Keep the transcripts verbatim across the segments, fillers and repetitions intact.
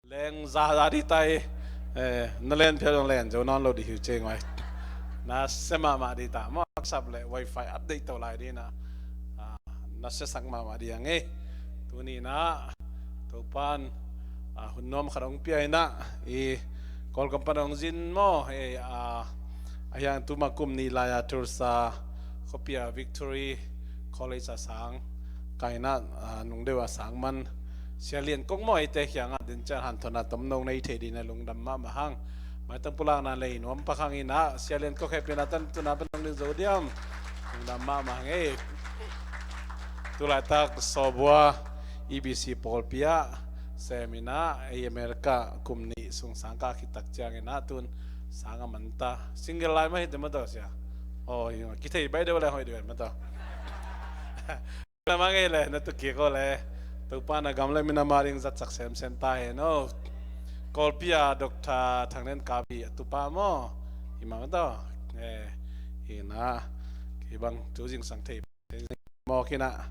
Leng za za di tai. Eh, na len phial zong len zo nawn lo di hi ceng wai. Na se mahmah di ta maw, WhatsApp le wifi update to lai di na. Ah, na se sak mahmah di ang e. Tuni na Topan, ah, hun nuam khat hong pia ina i Kawlgam pan hong zin maw, eh, ah, a hiang tuma kum nih lai-a Tulsa khuapi a Victory College a sang kaina, ah, nungdeuh a sang man Sia Lian Kok maw, eite kiangah din cian hanthona tomno nei thei dina lungdam mahmah hang. Maitang pulakna lei nuam pak hang ina Sia Lian Kok hehpihna tan tuna pan hong ding zo diam. Lungdam mahmah hang ei. Tulaitak Sawbua E B C pawlpi ah sem ina ei America kum nih sung sang kah khit tak ciang ina tun sang a manta single lai mah hi te maw taw sia. Aw, hi mah kithei bai deuh le hoih deuh maw taw. Na mah ngei le na tu kik aw le. Topa na gam le minam a ding zatsak semsem ta hen aw. Kawlpi a Doctor Thang Lian Kap hi a tupa maw? Hi mah maw taw. Eh, hi na kei bang tu zingsang thei mawk ina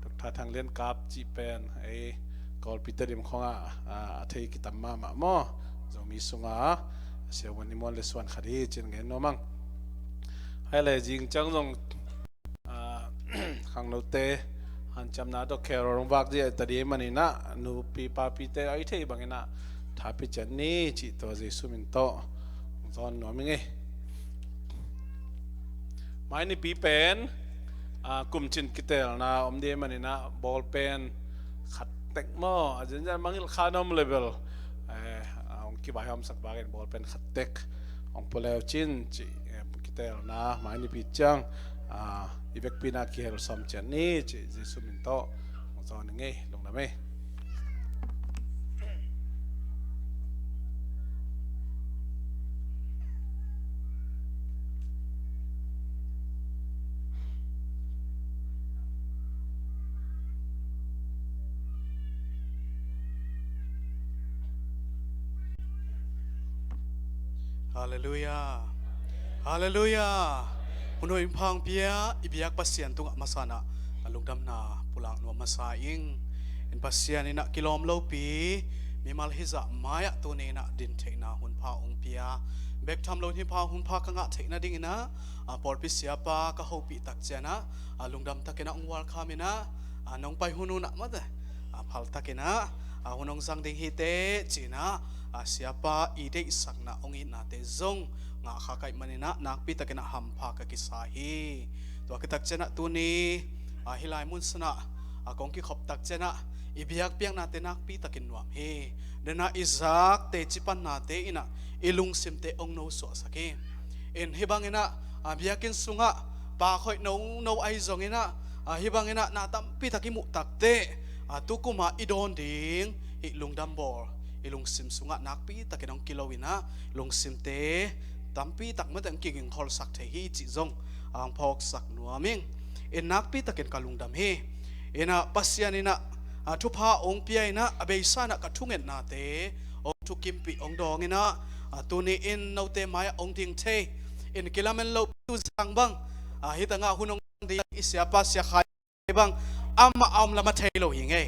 Doctor Thang Lian Kap cih pen ei Kawlpi Tedim khawngah, ah, a thei kitam mahmah maw? Zomi sunga a siavuan i muan le suan khat hi cin ngen nuam ang. Hai le zing ciang zong, ah, khangnote hanciamna tawh carol hong vak dih a ta dih maninah nupi papite a i thei banginah thapi ciat ni cih tua Jesu min tawh hong zawn nuam ing ei. Mai nipi pen, ah, kumcin kitelna om dih maninah ball pen khat tek maw, a zenzen mangilh kha na om level, eh, ah, hong kibai hawmsak bakin ball pen khat tek hong pua leu cin cih, eh, kitelna mai nipi ciang, ah, i vekpi na kihel sawm ciat ni cih Jesu min tawh hong zawn ing ei. Lungdam ei. Halleluiah. Halleluiah. Hun hoih hong pia i biak Pasian tungah masa inah a lungdamna pulak nuam masa ing. In Pasian inah kilawm lopi mimal hizah mai-ah tuni inah din theihna hun pha hong pia. Bek tham lo in hih pha hun pha ka ngah theih nading inah, a, pawlpi siapa ka hopih tak cianah, a, lungdam takin ah hong welcome inah, a, nong pai hun hun ah mate, a, phal takin ah, a, hun hong zang ding hi teh ci-in ah, a, siapa i deihsakna hong itnate zong ngah kha ka hih maninah nakpi takin ah hampha ka kisa hi. Tua khit tak cianah tuni, a, hih lai mun sanah, a, kong kikhop tak cianah i biakpiaknate nakpi takin nuam hi. Denah i zak teci pannate inah i lungsimte hong nosuahsak hi. In hih bang inah, a, biakinn sungah pak hoih nono ahi zong inah, a, hih bang inah na tampi tak i muh tak teh, a, tu kum ah i dawn ding hih lungdam bawl i lungsim sungah nakpi takin hong kilo inah lungsimte tampi tak mate hong kigingkholsak thei hi cih zong hong phawksak nuam ing. In nakpi takin ka lungdam hi. Inah Pasian inah, a, thupha hong pia inah a beisa inah ka thungetnate hong thukimpih hong dawng inah, a, tuni in note mai-ah hong ding thei in kilamen lopi tu zang bang, a, hih tangah hun hong ding i siapa Sia Khai bang amah a om lam a thei lo hi ngei.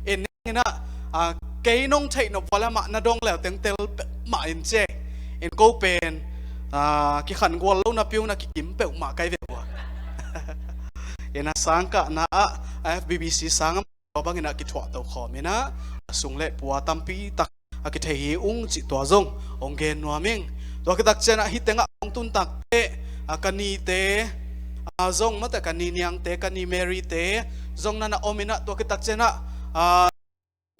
In ning inah, a, kei nong theih nop ua lamah na dong leu teng tel peuhmah in ci ei. In ko pen, a, kikhan gual lo napi uh na kikim peuhmah kai ve ua. Inah sangkahna ah a F B B C sang a tua bang inah kithuah tokhawm inah a sung le pua tampi tak a kithei hi ung cih tua zong hong gen nuam ing. Tua khit tak cianah hih tengah hong tun tak teh, a, ka nite, a, zong mate ka ni Niangte, ka ni Maryte zong na na om inah tua khit tak cianah, a,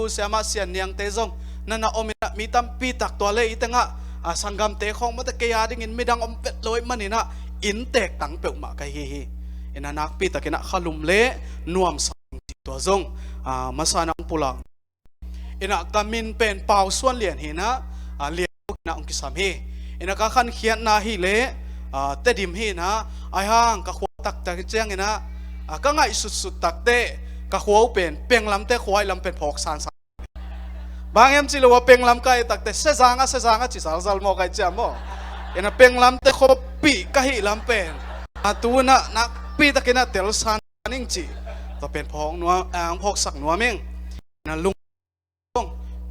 siamah Sian Niangte zong na na om inah mi tampi tak tua le hih tengah, a, sanggamte khawng mate kei a dingin midang om pet lo ahih maninah inntek tang peuhmah ka hi hi. Inah nakpi takin ah khalum le nuamsa ing cih tua zong, a, masa inah hong pulak. Inah ka min pen Pau Suan Lian hi inah, a, Lian Kok inah hong kisam hi. Inah ka khankhiatna hi leh, a, Tedim hi inah, ahi hang ka khua taktak ciang inah, a, ka ngaih sutsut tak teh ka khua uh pen Penglamte khua ih lam pen phawk sansan. Bang hiam cih leh ua Penglam ka ih tak teh Sezang a, Sezang a ci zalzal maw ka ih ciam maw. Inah Penglamte khuapi ka hih lam pen, a, tu inah nakpi takin ah tel san ning cih tua pen phawk nuam, a, hong phawksak nuam ing. Inah lung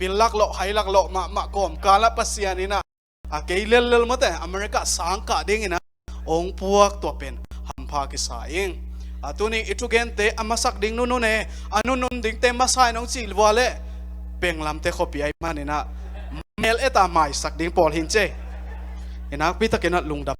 pil laklawh, hai laklawh mahmah kawmkal ah Pasian in ah, a kei lellel mate America sang kah dingin ah hong puak, tua pen hampha kisa ing. A tuni i thugente a masak ding nunun e, a nunun dingte masa in hong cih lua leh penglamte khuapi ahih manin ah mel et a maisak ding pawl hi in ci e. I nakpi takin ah lungdam.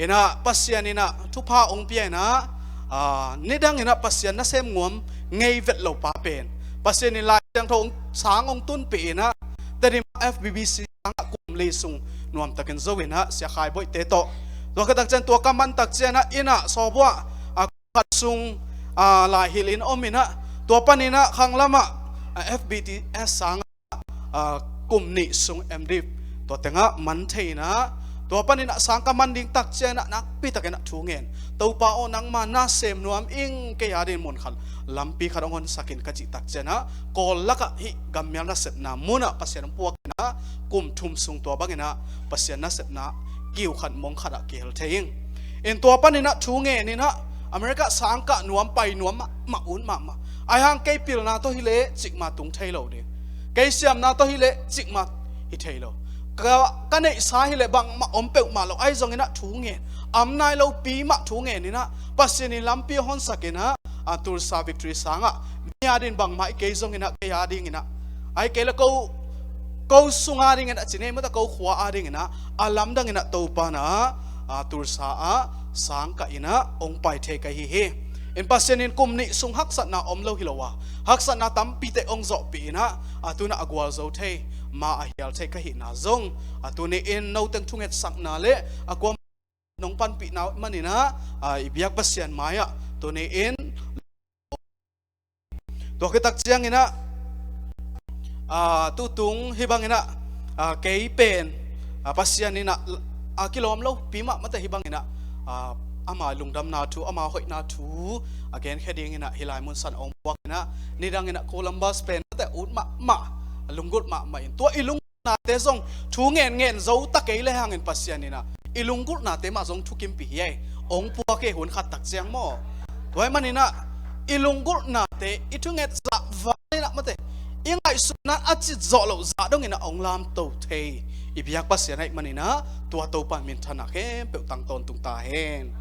In ah Pasian in ah thupha hong pia in ah, a, nidang in ah Pasian nasem nuam ngei vet lo pa pen, Pasian in Lai Siangtho hong sang hong tunpih in ah, Tedim F B B C sang ah kum li sung nuamtakin zo in ah Sia Khai Boihte tawh, tua khit tak ciang tua ka man tak ciang ah in ah sawbuah, a, khat sung, a, lai hilh in om in ah, tua panin ah khanglam ah, a, F B T S sang ah, a, kum nih sung M.Div tua teng ah man thei in ah, tua panin ah sang ka man ding tak ciang ah nakpi takin ah thu ngen, Topa aw, nangma nasem nuam ing, kei a dingin mun khat, lampi khat hong honsak in ka cih tak ciang ah, Kawl lakah hih gammial nasepna mun ah Pasian hong puak in ah, kum thum sung tua bangin ah Pasian nasepna kiu khat mong khat ah kihel thei ing. In tua panin ah thu ngen in ah, America sang kah nuam, pai nuam mahmah, ut mahmah. Ahih hang kei pilna tawh hi leh cikmah tung thei lo ding, kei siamna tawh hi leh cikmah hi thei lo, ka, ka neihsa hi leh bangmah om peuhmah lo, ahi zongin ah thu ngen, am nai lopi mah thu ngen in ah, Pasian in lampi hong honsak in ah, a, Tulsa Victory sang ah mi a dingin bangmah hi, kei zongin ah, kei a dingin ah, ahih kei leh ko, ko sung a dingin ah ci ni ei, mate, ko khua a dingin ah, a lamdang in ah Topa in ah, a, Tulsa ah sang kah in ah hong pai thei ka hi hi. In Pasian in kum nih sung haksatna om lo hi lo a, haksatna tampite hong zawhpih in ah, a, tu-in ah a gualzo thei, ma a hial thei ka hihna zong, a, tuni in noteng thungetsakna leh a kuamah nong panpihna manin ah, a, i biak Pasian mai-ah tuni in, tua khit tak ciangin ah, a, tutung hih bangin ah, a, kei pen, a, Pasian in ah, a, kilawm lopi mah, mate, hih bangin ah, a, ama lungdamna thu, ama hoihna thu a genkhia dingin ah hih lai mun san hong puak in ah, nidang in ah Columbus pen, mate, ut mahmah, lunggulh mahmah in, tua i lunggulhnate zong thu ngen ngen zo ta kei lehang in Pasian in ah i lunggulhnate mah zong thukimpih hi ei, hong puak hi ei, hun khat tak ciang maw. Tua ahih manin ah i lunggulhnate, i thunget zah van in ah, mate, i ngaihsutna a cit zawh loh zah dongin ah hong lamto thei i biak Pasian ahih manin ah, tua Topa in minthanna khempeuh tang tawntung ta hen.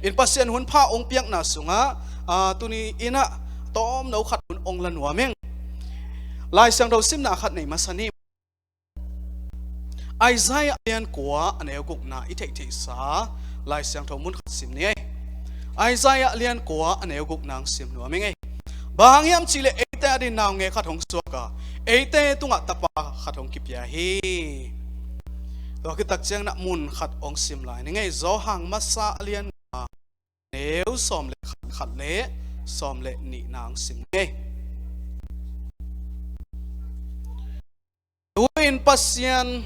In Pasian hunpha hong piakna sungah, a, tuni in ah tawmno khat hun hong la nuam ing. Lai Siangtho simna khat nei masa ni. Isaiah a lian kua a neu gukna i theihtheihsa Lai Siangtho mun khat sim ni ei. Isaiah a lian kua a neu gukna hong sim nuam ing ei. Bang hang hiam cih leh eite a dingin naungek khat hong suak a, eite tungah tapa khat hong kipia hi. Tua khit tak ciangin ah mun khat hong sim lai ning ei. Johan masa a lian nga, neu sawm le khat, khat le sawm le nihna hong sim ning ei. Tu-in Pasian,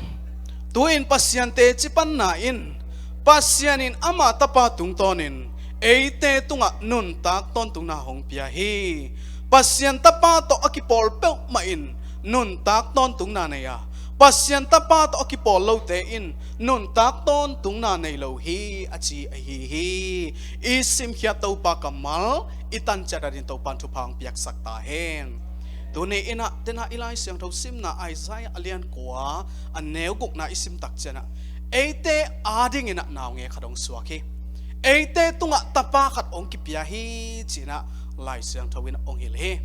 tu-in Pasian teci panna in, Pasian in ama Tapa tungtawnin eite tungah nuntak tawntungna hong pia hi. Pasian Tapa tawh a kipawl peuhmah in nuntak tawntungna nei a, Pasian Tapa tawh a kipawl lote in nuntak tawntungna nei lo hi, a ci ahi hi. I simkhiat Topa kammal i tanciat a dingin Topa in thupha hong piaksak ta hen. Tuni in ah, tena i Lai Siangtho simna Isaiah a lian kua a neu gukna i sim tak ciangin ah, eite a dingin ah naungek khat hong suak hi, eite tungah tapa khat hong kipia hi, ci-in ah Lai Siangtho in hong hilh hi.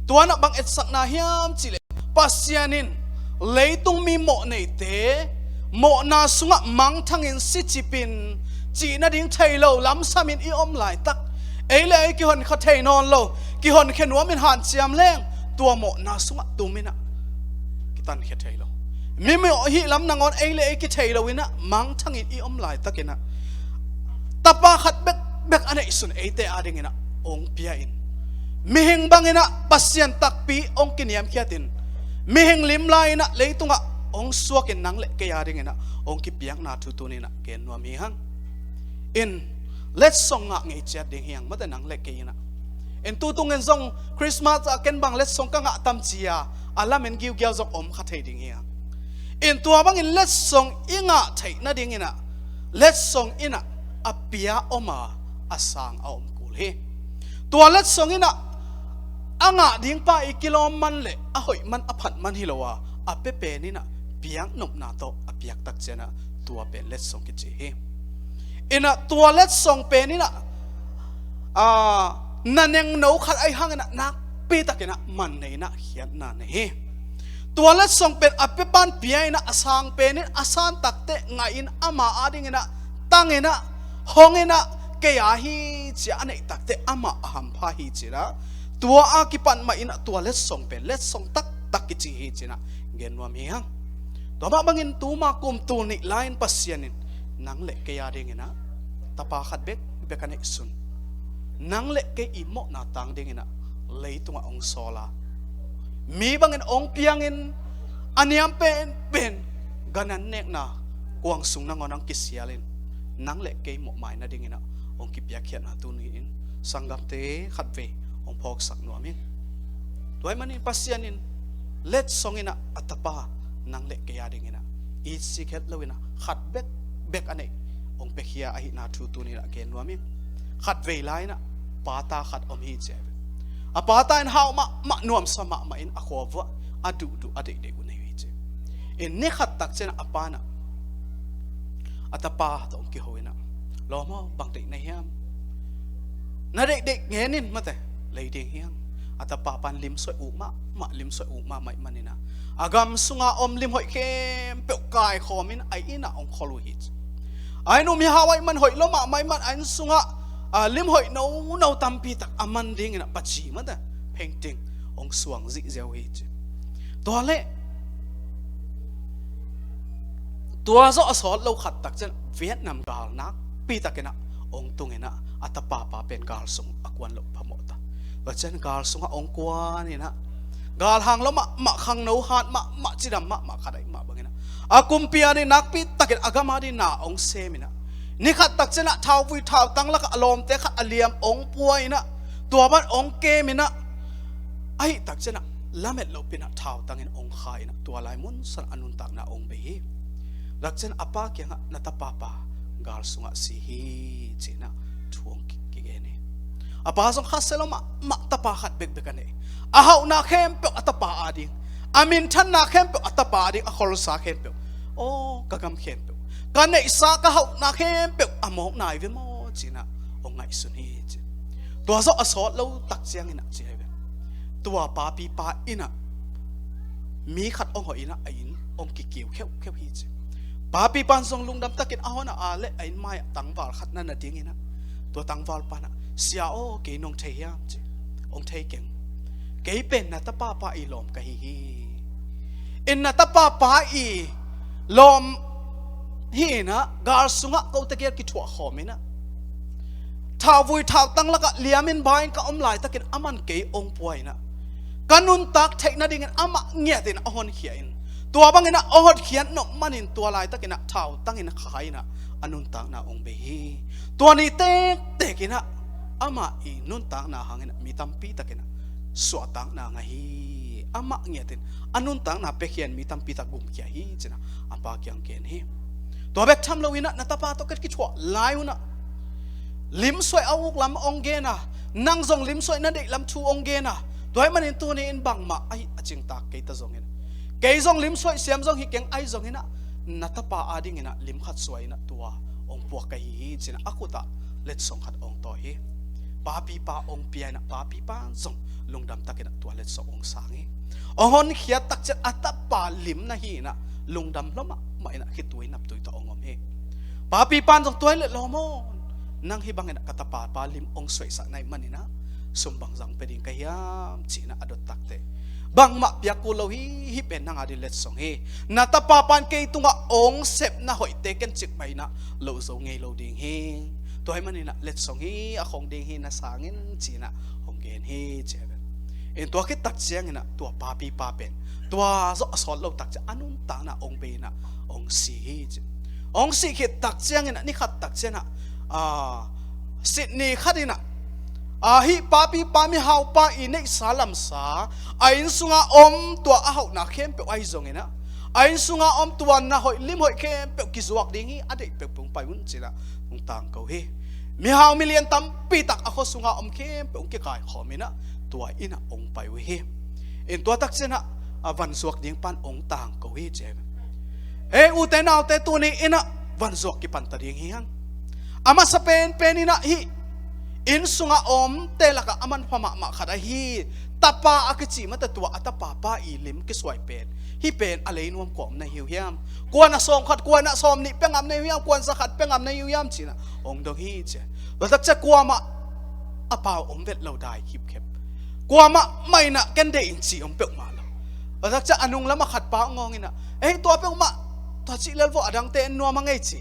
Tua in ah bang etsakna hiam cih leh, Pasian in leitung mi mawhneite mawhna sungah mangthangin sicipin cih nading thei lo lamsamin i om laitak, ei le ei kihonkhia thei nawn lo, kihonkhia nuamin hanciam leng tua mawhna sungah tumin ah kitankhia thei lo. Mi mawh hih lam nangawn ei le ei kithei loin ah mangthangin i om laitakin ah, tapa khat bekbek a neihsun eite a dingin ah hong pia in, mihing bangin ah Pasian takpi hong kiniamkhiatin, mihing lim lai-in ah leitungah hong suakin nang le kei a dingin ah hong kipiakna thu tuni-in ah gen nuam hi hang. In, letsong ngah ngei ciat ding hi hang, mate, nang le kei in ah. In, tutungin zong Christmas ah ken bang letsong ka ngah tam ci-a a lamen giugiau zong om kha thei ding hi hang. In, tua bangin letsong i ngah theih nadingin ah, letsong in ah a pia om a, a sang a om kul hi. Tua letsong in ah a ngah ding pa i kilawm man le a hoih man a phat man hi lo a, a pia pen in ah piak nopna tawh a piak tak ciang ah tua pen letsong kici hi. In ah tua letsong pen in ah, aa, na nengno khat ahi hang in ah nakpi tak in ah man nei in ah khiatna nei hi. Tua letsong pen a pia pan pia in ah a sang pen in a san tak teh ngah in ama a ding in ah tang in ah hong in ah kei a hi ci a a neih tak teh amah a hampha hi ci in ah tua a kipan mah in ah tua letsong pen letsong taktak kici hi ci in ah gen nuam hi hang. Tua mah bangin tuma kum tul nih lai in Pasian in nang le kei a ding in ah tapa khat bek bek a neihsun, nang le kei i mawhna tang ding in ah leitungah hong sawl a, mi bangin hong piang in a niam pen pen gan an nekna kuang sung nangawn hong kisial in nang le kei mawhmaina ding in ah hong kipiakkhiatna tuni in sanggamte khatvei hong phawksak nuam in. Tua ahih manin Pasian in letsong in ah a tapa nang le kei a ding in ah i sik het lo in ah khat bek bek a neih hong piakhia ahihna thu tuni in ah gen nuam in. Khatvei lai in ah pata khat om hi ci a, a pata in hau mahmah nuamsa mahmah in a khuavuah a duhduh a deihdeih uh nei hi ci. In ni khat tak ciang ah a pa in ah a tapa tawh hong kiho in ah, lawm aw, bang deih na hiam? Na deihdeih ngen in mate, lei ding hi hang. A tapa pan limsuaih uk mahmah, limsuaih uk mahmah ahih man in ah a gam sunga om lim hoih khempeuh kaikhawm in a inn ah hong khol uh hi ci. A inn uh mihau ahih man hoih lo mahmah ahih man a inn sungah, a, lim hoih nono tampi tak a man ding in ah paci mate, painting hong suang zihziau hi ci. Tua leh tua zawh a sawt lo khat tak ciang Vietnam gal nakpi tak in ah hong tung in ah a tapa pa pen gal sung a kuan loh phamawh ta. Tua ciang gal sungah hong kuan in ah galhang lo mahmah, khangno hat mahmah, cidam mahmah khat ahih mah bang in ah a kumpi a ding nakpi tak in a gam a ding na hong sem in ah ni khat tak ciang ah thauvui thautang lakah a lawmte khat a liam hong pua in ah tua bang hong kem in ah ahih tak ciang ah lamet loh pi in ah thautang in hong kha in ah tua lai mun san a nuntakna hong bei hi. Tak ciang a pa kiangah na tapa pa gal sungah si hi ci in ah thu hong ki- kigen hi. A pa zong khasia lo mahmah tapa khat bekbek a nei. A hauhna khempeuh a tapa a ding, a minthanna khempeuh a tapa a ding, a kholsa khempeuh, aw ka gam khempeuh, ka neihsa ka hauhna khempeuh a mawk nai ve maw ci in ah hong ngaihsun hi ci. Tua zawh a sawt lo tak ciang in ah ci hi ve. Tua papi pa in ah mi khat hong hawh in ah a inn hong kikiu kheuhkheuh hi ci. Papi pan zong lungdam takin a hon a, a leh a inn mai ah tangval khat na na ding in ah tua tangval pan ah, sia aw, kei nong thei hiam ci. Hong thei keng. Kei pen na tapa pa i lawm ka hi hi. In na tapa pa i lawm hi in ah gal sungah kote gel kithuah khawm in ah thauvui thautang lakah liamin baiin ka om laitakin aman kei hong pua in ah ka nuntak theih nadingin amah ngiatin a honkhia in tua bangin ah a hotkhiat nop manin tua laitakin ah thautangin kha in ah a nuntakna hong bei hi. Tua ni tektek in ah amah i nuntakna hangin ah mi tampi takin ah suahtakna ngah hi. Amah ngiatin a nuntakna piakhia in mi tampi tak gumkhia hi ci in ah a pa kiang gen hi. Tua bek tham lo in ah na tapa tawh ka kithuah lai un ah limsuaih a uk lam hong gen a, nang zong limsuaih na deih lam thu hong gen a, tua ahih manin tuni in bangmah ahi a cingtak kei ta zongin, kei zong limsuaih siam zong hi keng ahi zongin ah na tapa a dingin ah lim khat suai in ah tua hong puak ka hi hi ci in ah a khut ah letsong khat hong tawi hi. Papipa hong pia in ah papipa zong lungdam takin ah tua letsong hong sang hi. Hong honkhiat tak ciang a tapa lim na hi in ah lungdam lua mahmah in ah khitui naptui tawh hong om hi. Papipa in zong tua hi leh lawm aw, nang hih bangin ah ka tapa pa lim hong suaihsak na hih manin ah sum bangzah pia ding ka hiam ci in ah a dot tak teh, bangmah piak kul lo hi, hih pen nang a ding letsong hi. Na tapa pan kei tungah hong sepna hoihte ken cik mah in ah loh zo ngei lo ding hi. Tua ahih manin ah letsong hi, a khong ding hi, na sang in ci in ah hong gen hi ci hi ve. In tua khit tak ciangin ah tua papipa pen tua zawh a sawt lo tak ciang a nuntakna hong bei in ah hong si hi ci. Hong sih khit tak ciangin ah ni khat tak ciang ah, ah, Sydney khat in ah, ah, hih papipa mihaupa i neihsa lamsa a inn sunga om tua a hauhna khempeuh ahi zongin ah a inn sunga om tua na hoih lim hoih khempeuh kizuak ding hi, a deih peuhpeuh hong pai un ci in ah hong tangko hi. Mihau milian tampi tak a khua sunga om khempeuh hong kikaikhawm in ah tua innah ong pai uh hi. In tua takcianah a vanzuak ding pan ong tangko hi ci. Hei ute naute, tuni innah vanzuak kipanta ding hi hang. A masa penpen innah hih inn sungah omte lakah a manpha mahmah khat ahi tapa a kici mate tua a tapa pa i lim kisuai pen hih pen a leinuam kua om na hi uh hiam? Kuan a sawm khat, kuan a sawm nih pia ngam na hi uh hiam? Kuan za khat pia ngam na hi uh hiam cinah ong dong hi ci. Tua takciah kuamah a pau om vet lo dai khipkhep. Kuamah mah innah ken deih in ci om peuhmah lo. Tua takciah a nung lamah khat pa ong ngawng innah, ei tua peuhmah tua cih lel vawh a dangte en nuam a ngei ci.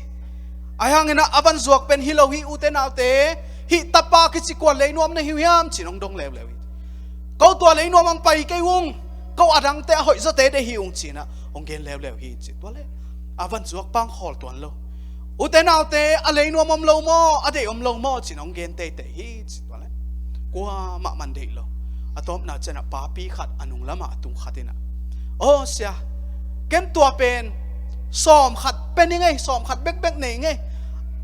Ahi hanginah a vanzuak pen hi lo hi ute naute, hih tapa kici kuan leinuam na hi uh hiam cin ong dong leuleu hi. Ko tua leinuam ang pai kei ung, ko a dangte a hoih zawte deih hi ung cinah ong gen leuleu hi ci. Tua le a vanzuak pa ong khawl tuan lo. Ute naute, a leinuam om lo maw, a deih om lo maw cin ong gen teitei hi ci. Tua le kuamah man deih lo. A tawpna cianah papi khat a nung lamah a tung khat innah, aw sia, ken tua pen sawm khat pia ni ngei, sawm khat bekbek nei ngei.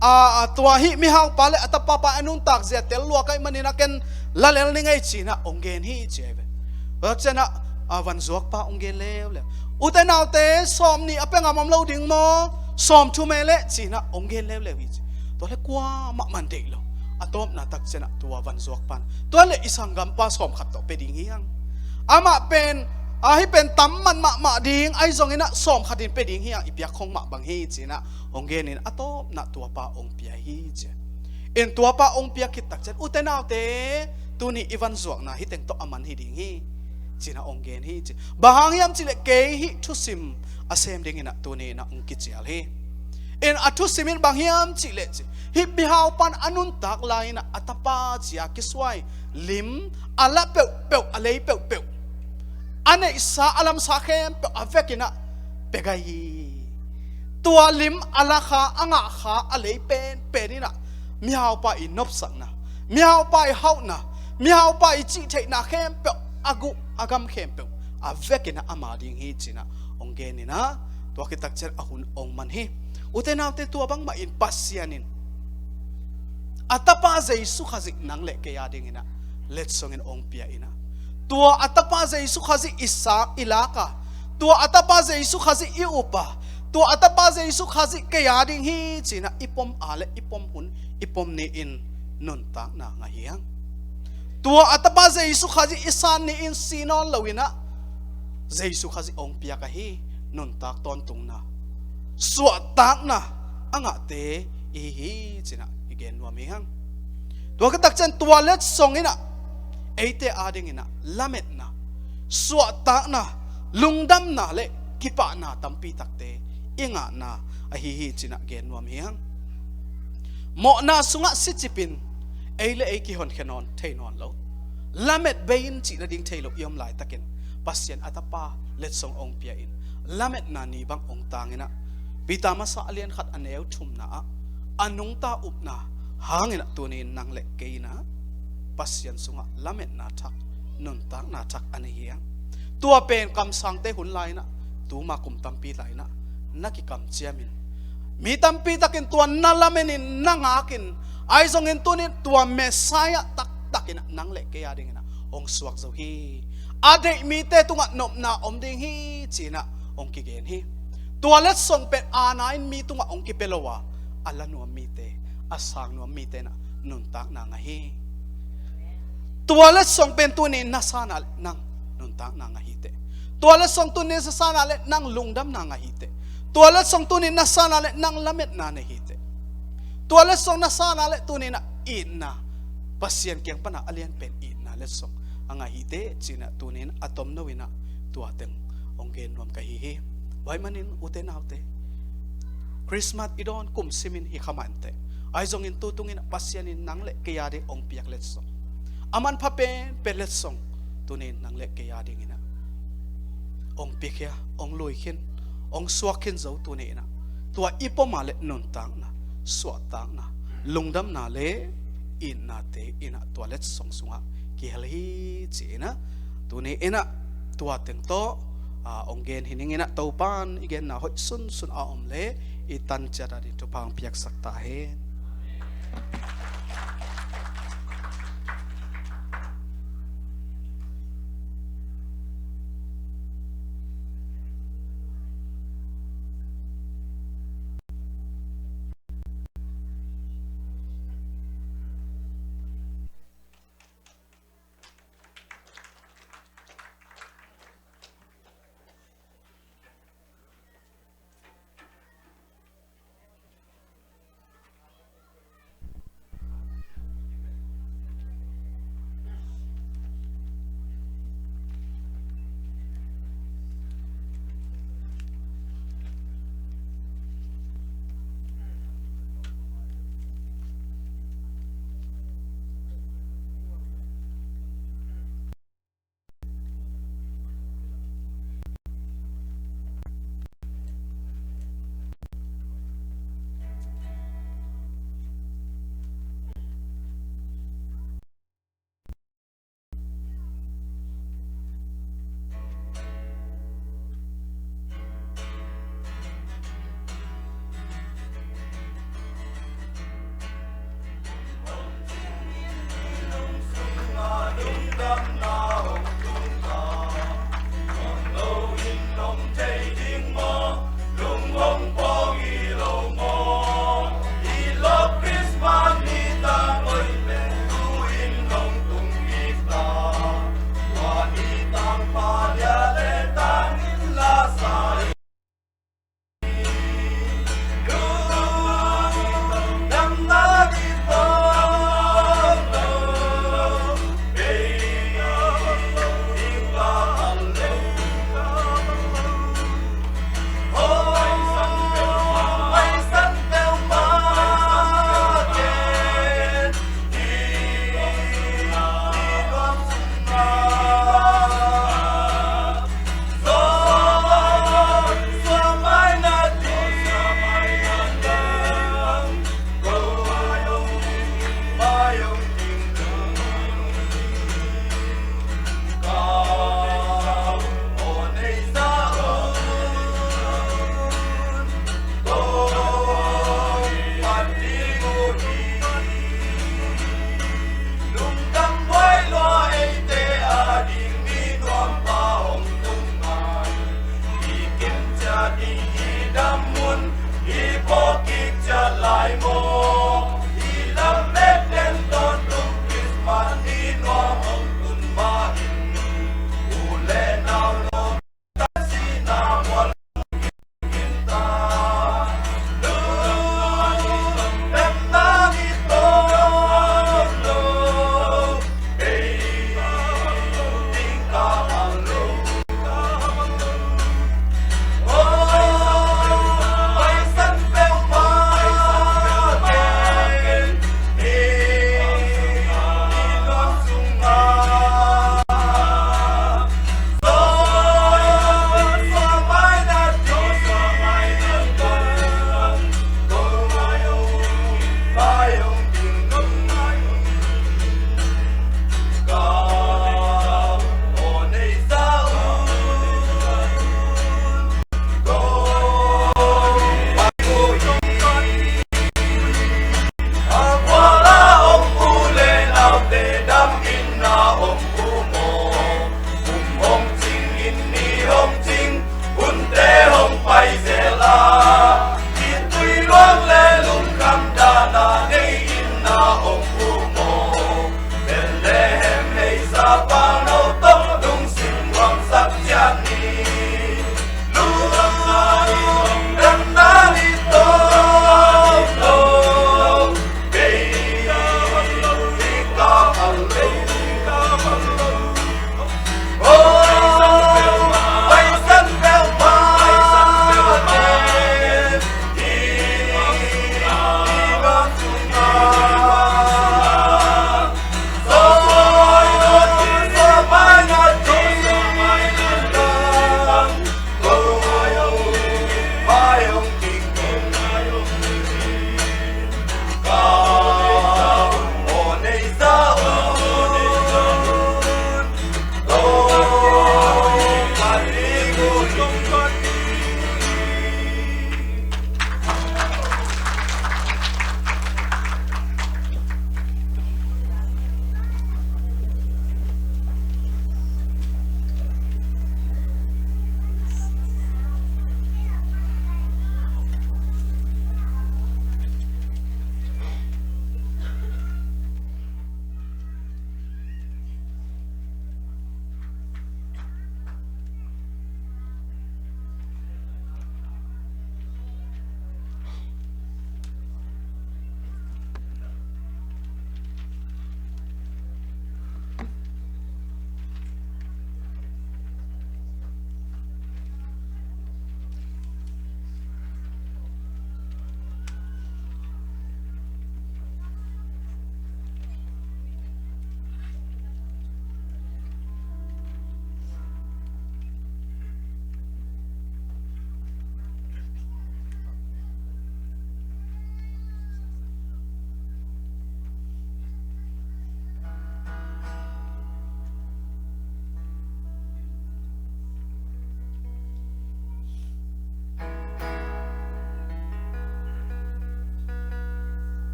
A, a tua hih mihaupa le a tapapa a nuntak zia tel lua kaih maninah ken la lel ni ngei cinah ong gen hi ci ahi ve. Tua cianah a vanzuakpa ong gen leuleu. Ute naute, sawm nih a pia ngam om lo ding maw, sawm thum e leh cinah ong gen leuleu hi ci. Tua le kuamah man deih lo. A tawpna takcianah tua vanzuakpan, tua le i sanggampa sawm khat tawh pia ding hi hang. Amah pen ahi pen tam man mahmah ding ahi zonginah sawm khatin pia ding hi hang, i piak khong mah bang hi cinah ong genin a tawpna tuapa ong pia hi ci. In tuapa ong pia khit takcian ute naute, tuni i vanzuakna hih teng tawh a man hi ding hi cinah ong gen hi ci. Bang hang hiam cihleh kei hih thusim a sem dinginah tuni innah ong kicial hi. In a thusim in bang hiam cihleh ci, hih mihaupan a nuntak lai-inah a tapa cia kisuai lim a la peuhpeuh, a lei peuhpeuh, a neihsa a lamsa khempeuh a vekinah pia gai hi. Tua lim a la kha, a ngah kha, a lei penpen innah mihaupa i nopsakna, mihaupa i hauhna, mihaupa i cihtheihna khempeuh, a guh a gam khempeuh a vekinah ama ding hi cinah ong geninah, tua khit takcian a hun ong man hi. Ute naute, tua bangmahin Pasian in a tapa Jesu Khazih nang le kei a dinginah letsongin ong pia innah, tua a tapa Jesu Khazih i sa, i laka, tua a tapa Jesu Khazih i upa, tua a tapa Jesu Khazih kei a ding hi cinah i pom a le i pom hun, i pom ni-in nuntakna ngah hi hang. Tua a tapa Jesu Khazih i san ni-in si nawn loinah Jesu Khazih ong piak ahi nuntak tawntungna, suahtakna a ngahte i hi hi cinah i gen nuam hi hang. Tua khit takcian tua letsong innah eite a dinginah lametna, suahtakna, lungdamna le kipahna tampi takte i ngahna ahi hi cinah gen nuam hi hang. Mawhna sungah sicipin ei le ei kihonkhia nawn thei nawn lo, lamet bei-in cih nading thei lo i om laitakin Pasian a tapa letsong ong pia-in lametna ni bang ong tanginah, Peter masa a lian khat a neu thumna ah a nungta upna hanginah tuni-in nang le kei innah Pasian sungah lametna thak, nuntakna thak a nei hi hang. Tua pen kamsangte hun lai-inah, tuma kum tampi lai-inah na kikamciamin, mi tampi takin tua na lamenin na ngakin, ahi zongin tuni-in tua Messiah taktakinah nang le kei a dinginah hong suak zo hi. A deih mite tungah nopna om ding hi cinah hong kigen hi. Tua letsong pen aana-in mi tungah hong kipia lo a, a la nuam mite, a sang nuam mite inah nuntakna ngah hi. Tua letsong pen tuni-in na sana le nang nuntakna ngah hiteh. Tua letsong tuni-in na sana le nang lungdamna ngah hiteh. Tua letsong tuni-in na sana le nang lametna nei hiteh. Tua letsong na sana le tuni-in ah itna, Pasian kiang pana a lianpen itna letsong a ngah hiteh cinah tuni-in a tomno inah tua teng hong gen nuam ka hi hi. Tua ahih manin ute naute, Christmas i dawn kum simin hi kha mah inteh, ahi zongin tu tungin Pasian in nang le kei a ding hong piak letsong, a manpha penpen letsong tuni-in nang le kei a dinginah hong piakhia, hong lui khin, hong suak khin zo tuni-inah tua i pom a le nuntakna, suahtakna, lungdamna le itnate inah tua letsong sungah kihel hi ci-inah tuni-inah tua teng tawh, a, hong gen hi ninginah Topan i genna hoih sunsun a om le i tan ciat a ding thupha hong piaksak ta hen. Lai maw, i lamet den tawntung.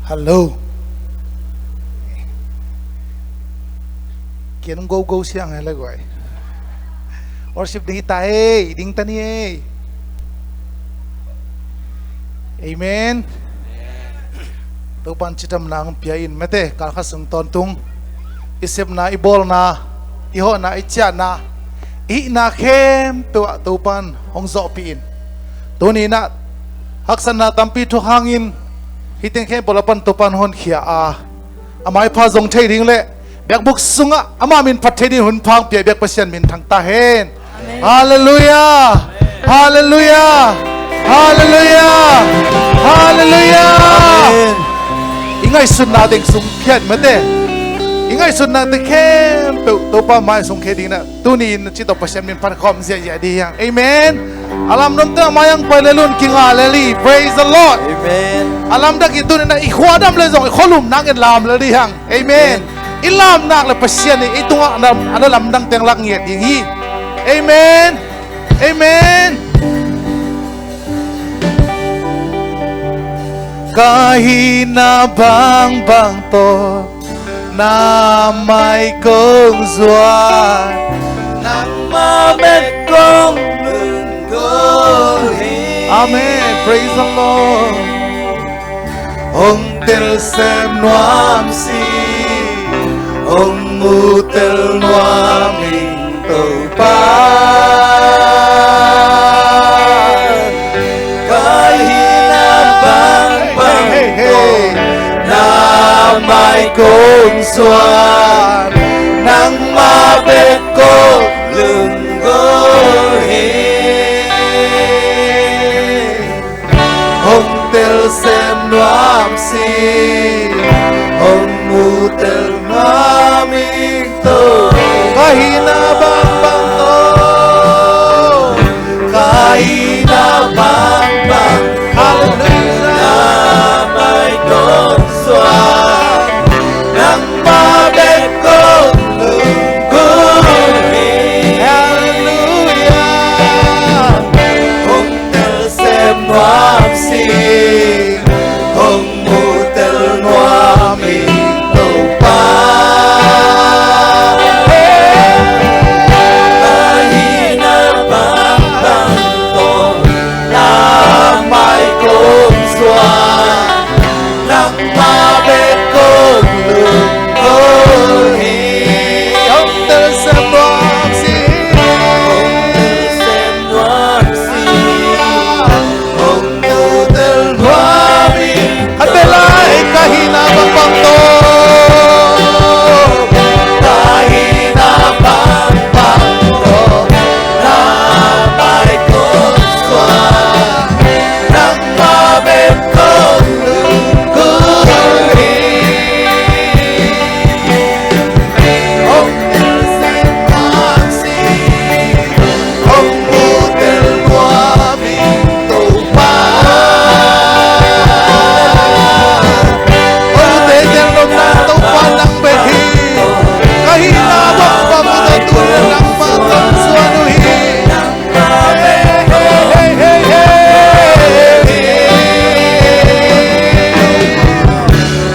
Hello. Kian go go siang hele guai. Worship ding hi ta ei, ding ta ni ei. Amen. Topan cidamna hong pia in mate, kalkhat sung tawntung i sepna, i bawlna, i hawhna, i ciahna, i hihna khempeuh ah Topan hong zawhpih in. Tuni in ah haksatna tampi thuk hangin hih teng khempeuh la pan Topan honkhia a, a maipha zong thei ding le biakbuk sungah ama min phat thei ding hun pha hong pia biak Pasian min thang ta hen. Amen. Halleluiah. Halleluiah. Halleluiah. Halleluiah. Amen. I ngaihsutna teng sung phiat mate, i ngaihsutna teng khempeuh Topa mai sung khia ding in ah tuni in ci tawh Pasian min phat khawm ziahziah ding hi hang. Amen. A lamdang teng a mai hong pai le lun kingah le li. Praise the Lord. Amen. A lamdang in tuni in ah i khua dam le zong i khua lum nang in lam le ding hi hang. Amen. I lam nak le Pasian in i tungah a na, a na lamdang teng lak ngiat ding hi. Amen. Amen. Ka hihna bangbang tawh na mai kong zuan, nangmah bek kong lunggulh hi. Amen. Praise the Lord. Hong tel sem nuam si, hong mu tel nuam ing Topa. Ka hihna bangbang tawh na mai kong zuan, nangmah bek kong lunggulh hi. Hong tel sem nuam si, hong mu tel nuam ing Topa. Ka hihna bangbang tawh, Mah bek kong lunggulh hi. Hong telsiam nuam sih. Hong telsiam nuam sih. Hong mutel nuam hi. Khat vei lai, ka hihna bangbang tawh. Ka hihna bangbang tawh. Na mai kong suan. Nang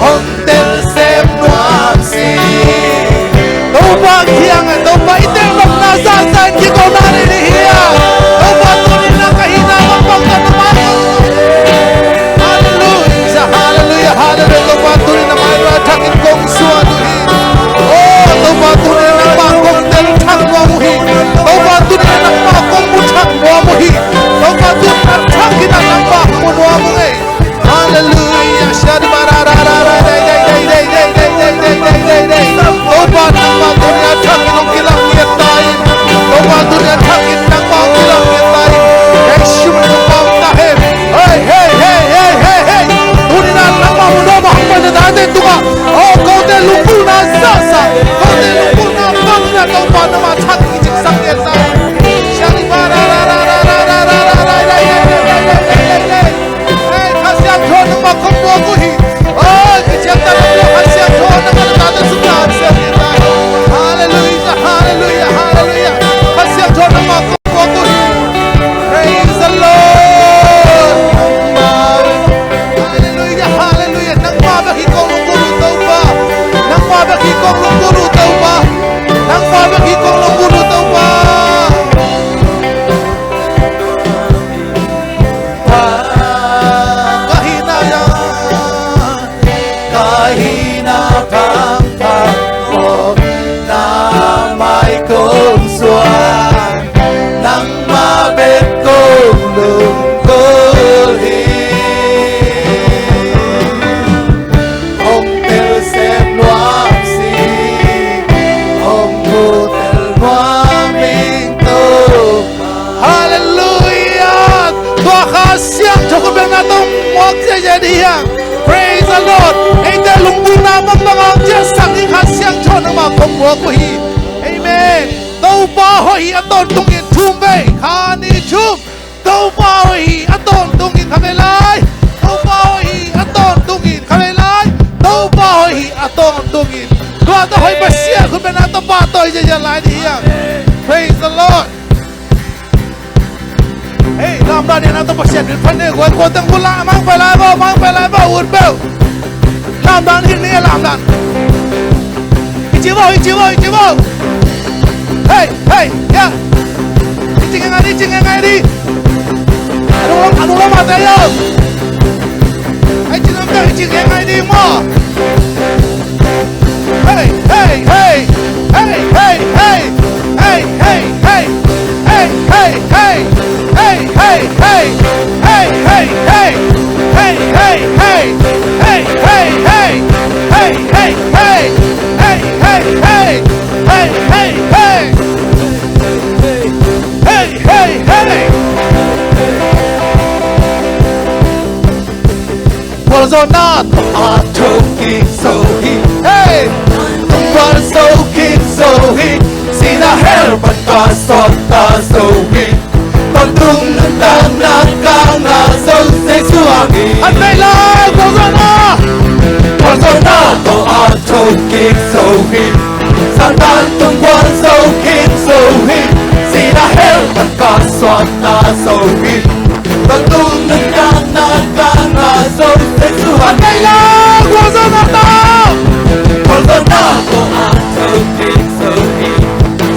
Hong telsiam nuam sih. Topa kiangah, Topa i telnopna zahzah in kikona nei ding hi a. Topa tuni-in ka hihna bangbang tawh na mai. Halleluiah, halleluiah, halleluiah. Topa tuni-in na mai a thakin kong suan uh hi. Oh, Topa tuni-in nangmah kong tel thak nuam uh hi. Topa tuni-in nangmah kong mu thak nuam uh hi. Topa tuni-in a thakin nangmah mu nuam uh hi. Halleluiah. Shadi ba ra ra ra ra dai dai dai dai dai dai dai dai dai dai. Topa nangmah tuni a thakin hong kilang ngiat ta in. Topa tuni a thakin nangmah hong kilang ngiat ta in. Hei, shum in hong pau ta hen. Hei, hei, hei, hei, hei, hei. Tuni nangmah mu nuam a hong pai na date tungah. Oh, kote lunggulhna zahzah. Kote lunggulhna bangin a Topa nangmah thakin kicingsak ngiat ta in. Shadi ba ra ra ra ra ra ra ra ra dai dai dai dai dai dai dai. Hei, Kha Siangtho nangmah kong muak uh hi. Hei, kician ta lo, Kha Siangtho nangmah na tate sung na siam hi ta. Halleluiah, halleluiah, halleluiah. Kha Siangtho nangmah kong muak uh hi. Praise the Lord. Halleluiah, halleluiah. Nangmah bek hi kong lunggulh uh Topa. Nangmah bek hi kong lunggulh uh Topa. Nangmah bek hi kong lunggulh uh Topa. Ka hihna, ka hihna bangbang tawh na mai kong suan, nangmah bek kong lunggulh hi. Hong telsiam nuam sih, hong mutel nuam ing Topa. Halleluiah. Tua Kha Siangtho khut bengna tawh muak ziahziah ding hi hang. Praise the Lord. Eite lunggulhna bangbang a hong ciahsak ding Kha Siangtho nangmah kong muak uh hi. Amen. Topa hoih hi a tawntungin thum vei. Khat, nih, thum. Topa hoih hi a tawntungin khat vei lai. Topa hoih hi a tawntungin khat vei lai. Topa hoih hi a tawntungin. Tua tawh hoih Pasian khut bengna tawh pahtawi ziahziah lai ding hi hang. Praise the Lord. Hei, lamdang ni na tawh Pasian min phat ni. Guai kua teng kua la, mang pai lai bo, mang pai lai bo, ut beuh. Lamdang ni, ni lamdang. Ichi bo, ichi bo, ichi bo. Hei, hei, ya. Ichi ngai ngai ni, ichi ngai ngai ni. Anu, anu la mate yo. Hei, ichi ngai ngai, ichi ngai ngai ni mo. Hey, hey, hey. Hey, hey, hey. Hey, hey, hey. Hey, hey, hey. Hey, hey, hey. Hey, hey, hey. Hey, hey, hey. Hey, hey, hey. Hey, hey, hey. Hey, hey, hey. Hey, hey, hey. Gualzawhna tawh a thokik zo hi. Hey! Gualzawhkik zo hi. Sihna hell pan ka suakta zo hi. Tawntung nuntakna ka ngah zo Jesu hangin. Hei lai, gualzawhna. Gualzawhna tawh a thokik zo hi. Satan tung gualzawhkik zo hi. Sihna hell pan ka suakta zo hi. Tawntung nuntakna ka ngah zo Jesu hangin. Hei lai, gualzawhna tawh. Gualzawhna tawh a thokik zo hi.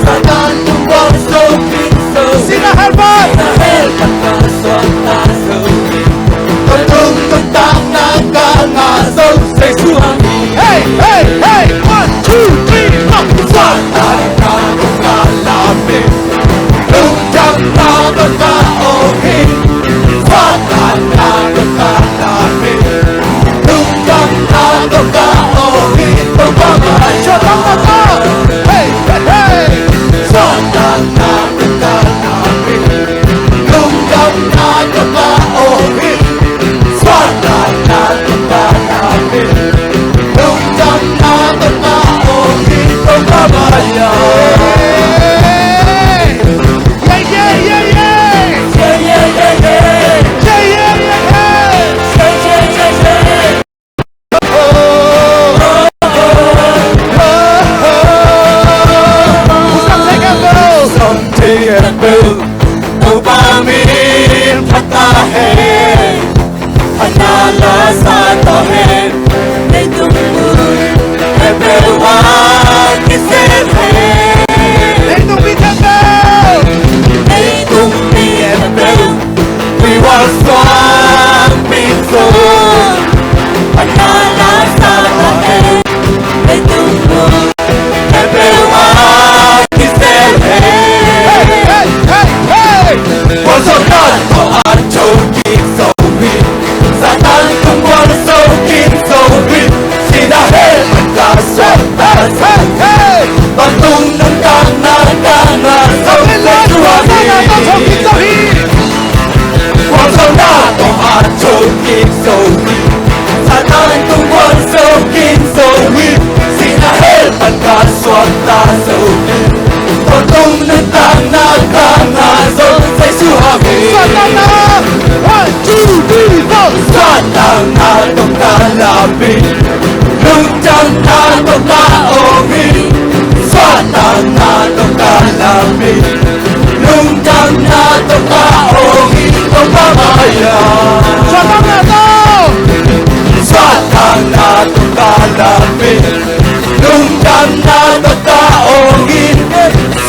Satan tung gualzawhkik zo hi. Sihna hell pan. Sihna hell pan ka suakta zo hi. Tawntung nuntakna ka ngah zo Zo khin zo hi, sihna hell pan ka suakta zo hi. Tua tung nuntakna ka ngah zo, Jesu hang hi. Suahtakna, one, two, three, four. Suahtakna tawh ka lam hi, lungdamna tawh ka awng hi. Suahtakna tawh ka lam hi, lungdamna tawh ka awng hi, Topa mai-ah. Suahtakna tawh. Suahtakna tawh ka lam hi, lungdamna tawh ka awng hi.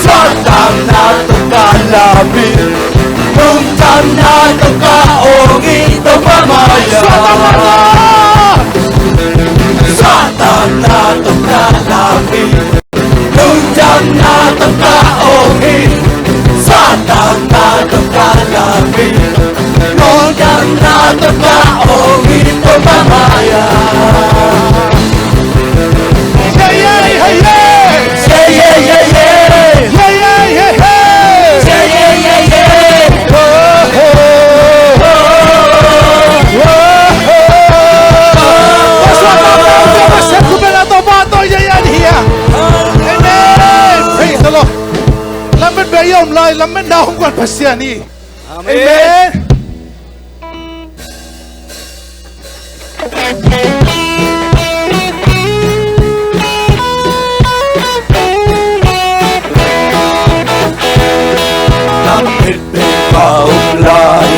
Suahtakna tawh ka lam hi, lungdamna tawh ka awng hi, Topa mai-ah. Suahtakna tawh. Suahtakna tawh ka lam hi, lungdamna tawh ka awng hi. Suahtakna tawh ka lam hi, lungdamna tawh ka awng hi, Topa mai-ah. Yeah, yeah, yeah, yeah. Yeah, yeah, yeah, yeah. Yeah, yeah, yeah, yeah. Yeah, yeah, yeah, yeah. Oh, oh, oh, oh, oh. Amen. Praise the Lord. Lametna beh a om lai, lametna hong guan Pasian hi. Amen. Amen. Lametna beh a om lai,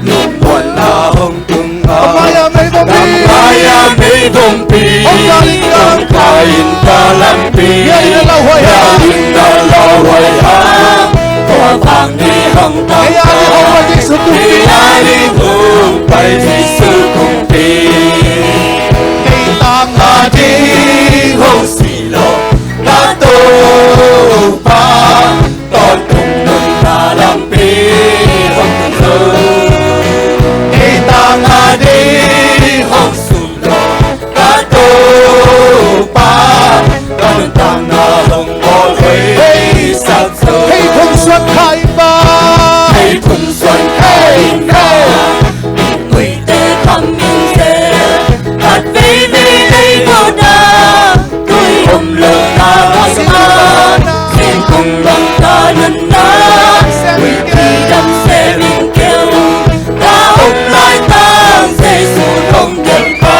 lungmuanna hong tung a. Lamai-ah meivompi. Lamai-ah meivompi. Hong kai in ta. Hong kai in ta lampi. Bia in a lauhuai hang. Bia in a lauhuai hang. Tua bang ding hong tang. Kei a ding hong pai Jesu kumpi. Kei a ding hong pai Jesu kumpi. Kei tang a ding hong sih lo ka Topa. Tawntung nunna lampi hong tung zo. Kei tang a ding hong suk lo ka Topa. Ka nuntakna hong bawl hoihsak zo. Kei phungsuan kha ing ba. Kei phungsuan kha ing ba. Innkuite kham ing zel. Khat veivei nei lo na. Tui om lo na, singkung bang ka nunna, huihpi dam sem in keu, ka om lai tang Jesu hong gelh pa.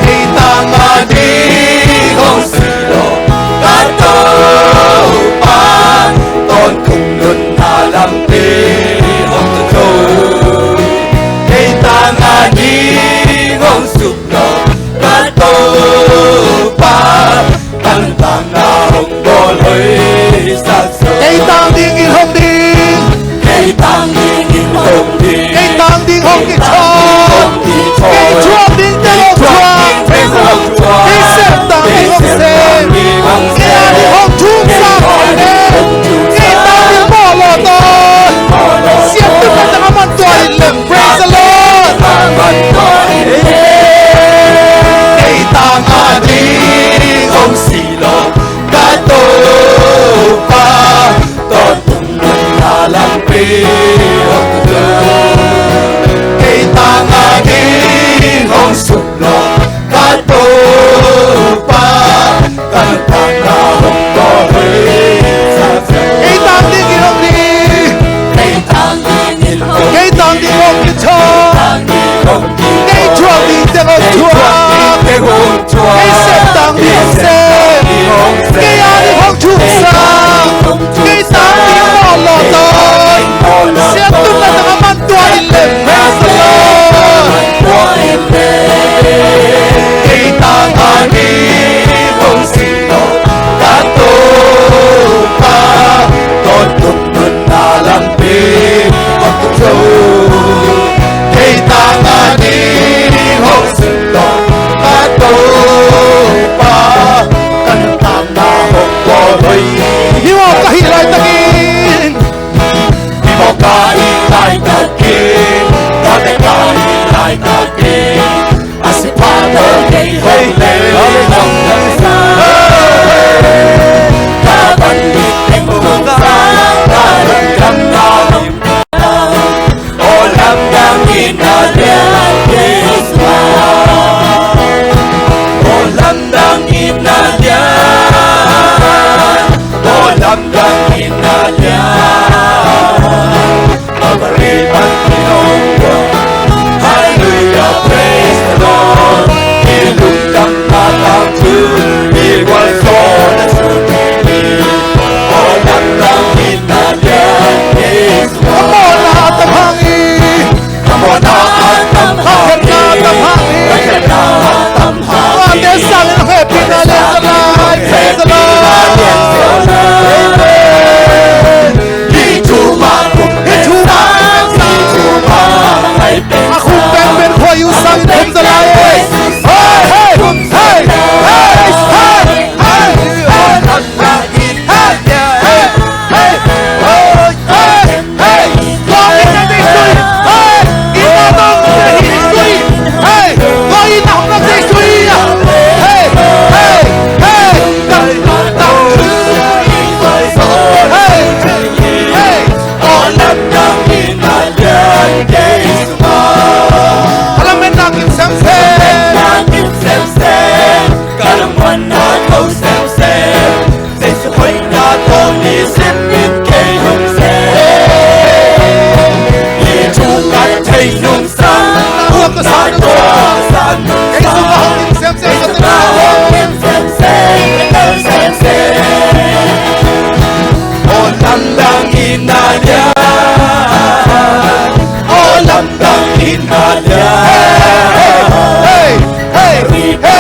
Kei tang a ding hong sih lo ka Topa, tawntung nunna lampi hong tung zo. Kei tang a ding hong suk lo ka Topa, ka nuntakna hong bawl hoihsak zo. Kei tang dingin hong ding. Kei tang dingin hong ding. Kei tang ding hong kithawi. Kei thuak ding teng hong thuak. Kei sep tang ding hong sep. Kei a ding hong thumsak. Kei tang ding mawh lawh tawn. Siam tun na tang a man tua in lem. Praise the Lord. Kei tang a ding hong sih lo ka Topa, tawntung nunna lampi hong tung zo. Kei tang a ding hong suk lo ka Topa, ka nuntakna hong bawl hoihsak zo. Kei tang dingin hong ding. Kei tang dingin hong ding. Kei tang dingin hong kithawi. Kei thuak ding teng hong thuak. Kei sep tang ding hong sep. Kei a ding hong thumsak. Kei tang ding mawh lawh tawn. Siam tun na tang a man tua in lem. Praise the Lord. Kei tang a ding hong sih lo ka Topa, tawntung nunna lampi hong tung zo. Kei tang a ding hong sih lo ka Topa, ka nuntakna hong bawl hoih. Hi maw ka hih laitakin. Hi maw ka hih laitakin, ka hih laitakin, a sipha tawh kei hong lei hong dam sa. Ka van lit teng hong sa, ka lamdang na hong ta. Aw lamdang in a lian kei sa.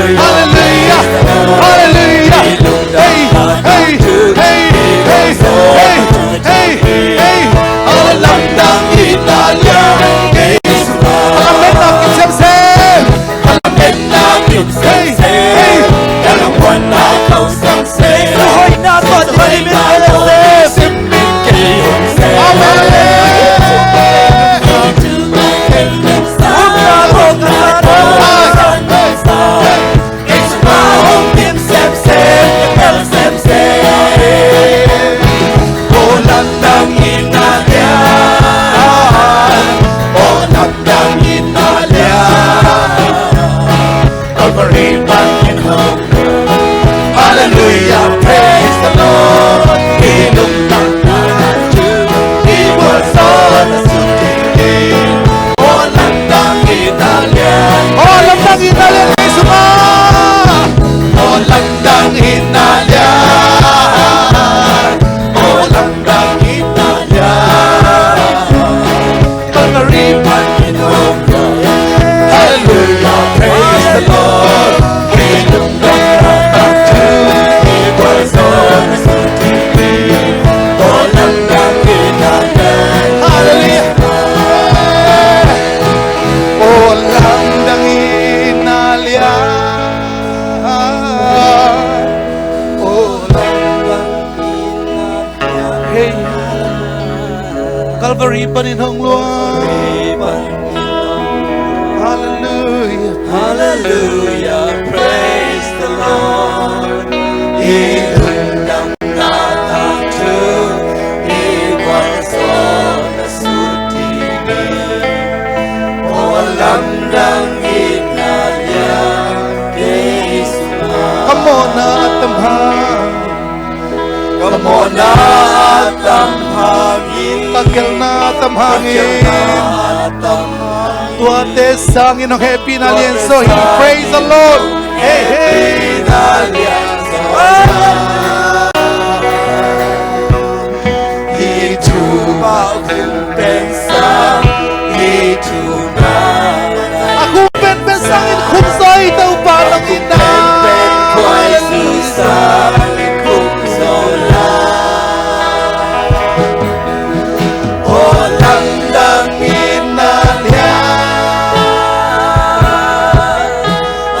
Hallelujah. Hallelujah. Hey, hey, hey, hey, hey, hey, hey. Aw lamdang in a liang kei sungah. Amen. Aw lamdang in a liang kei sungah. Hey, hey. Aw lamdang in a liang kei sungah. Hoihna tawh tuni min kei hong sem. Amen. Upna tawh ka sa tawh. Aw lamdang in a liang, aw lamdang in a liang. Calvary pan in hong. Hallelujah, praise the Lord. He looked down on you. He was on the shooting field. Aw lamdang in a liang. Aw lamdang in a liang kei sungah. Aw lamdang in a liang. Aw lamdang in a liang. Calvary pan in hong. Hallelujah, praise the Lord. He looked down on you. He was on the shooting field. Aw lamdang in a liang. Hallelujah. Aw lamdang in a liang. Aw lamdang in a liang. Hey. Calvary pan in hong luang. Hallelujah. Hallelujah, praise the Lord. He looked down on you. He was on the shooting field. Aw lamdang in a liang kei sungah. Ka mawhna a tam hang. Ka mawhna a tam hangin. Ka gelhna a tam hangin. Ka gelhna a tam hangin. Tuate sangin hong hehpihna lianzaw hi. Praise the Lord. Hey, hey. Hehpihna lianzaw. Hih thu mah a khum penpen sang, hih thu mah a khum penpen sangin khum zaw hi, Topa nong itna. Khum penpen khuai sung sangin khum zaw lai. Aw lamdang in a liang.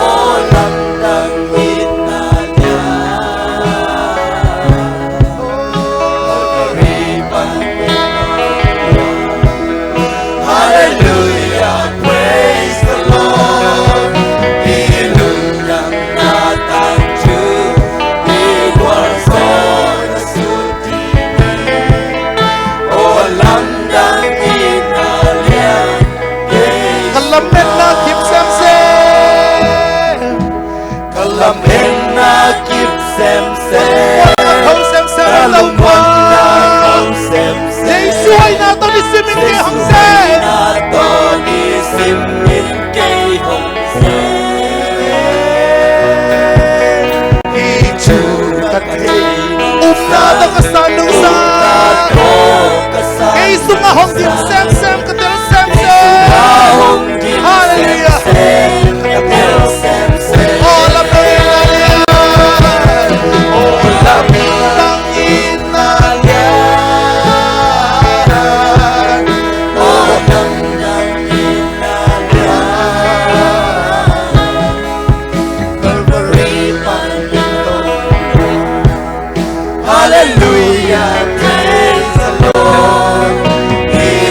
Aw lamdang in a liang. Hallelujah, praise the Lord. Hih lungdamna tangthu, hih gualzawhna sut ding hi. Aw lamdang in a liang kei. Ka lametna kip semsem. Ka lametna kip semsem. Ka lungmuanna tho semsem. Ka lungmuanna tho semsem. Jesu hoihna tawh nisim in kei hong sem. Jesu hoihna tawh nisim in kei hong sem. Hih thu ka thei. Upna tawh ka san nungsa. Upna tawh ka san nungsa. Kei sungah hong dim semsem, ka tel semsem. Kei sungah hong dim semsem. Hallelujah. Ka tel semsem. Aw lamdang in a liang. Aw lamdang in a liang. Aw lamdang in a liang. Calvary pan in hong. Hallelujah, praise the Lord. Hih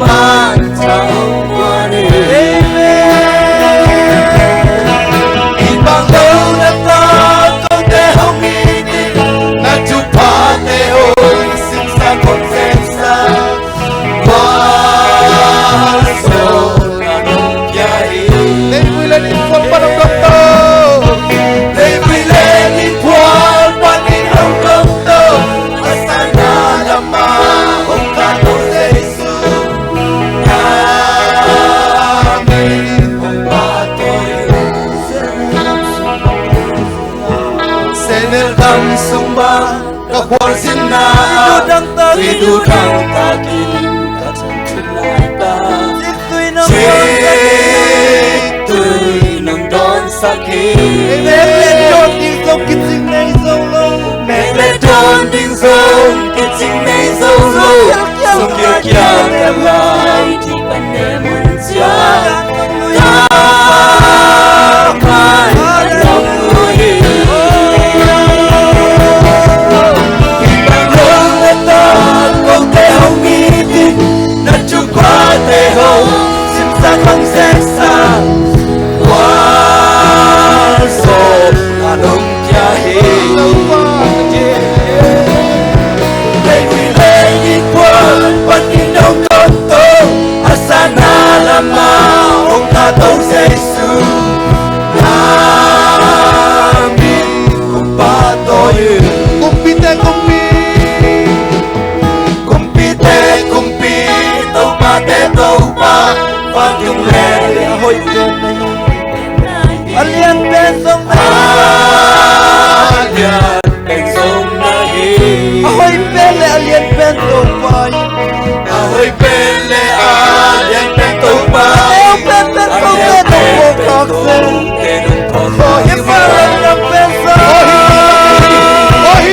pan cha hong guan hi. Amen. Bang lo na ta, kote hong it in, na thuphate hong simsa, hong sepsa, gualzo na nong pia hi. Leivui le ningkhual pan hong dong to. Leivui le ningkhual pan hong dong to. A sana lamah hong kah to Jesu. Na min hong phat to hi. Sehnel gam sung bang ka khualzinna, i duh dangtakin ka thum lai ta. Ciktui nong dawnsak hi. Mek le dawn ding zong kicing nei zo lo. Mek le dawn ding zong kicing nei zo lo. Sum kiakial ka lai, thih pan ne mun ciang. Leivui le ningkhual pan hong dong to, a sana lamah hong kah to Jesu. Na min hong phat to hi. Kumpite kumpi, kumpite kumpi, topate Topa, vantung le a hoih pen na hi. A lian pen zong na hi. A lian pen zong na hi. A hoih pen le a lian pen Topa hi. A hoih pen le a lian pen Topa hi. A neu pen pen Topa khak zen. Aw hi pa lam lam pen sa. Aw hi pa lam pen sa. Aw hi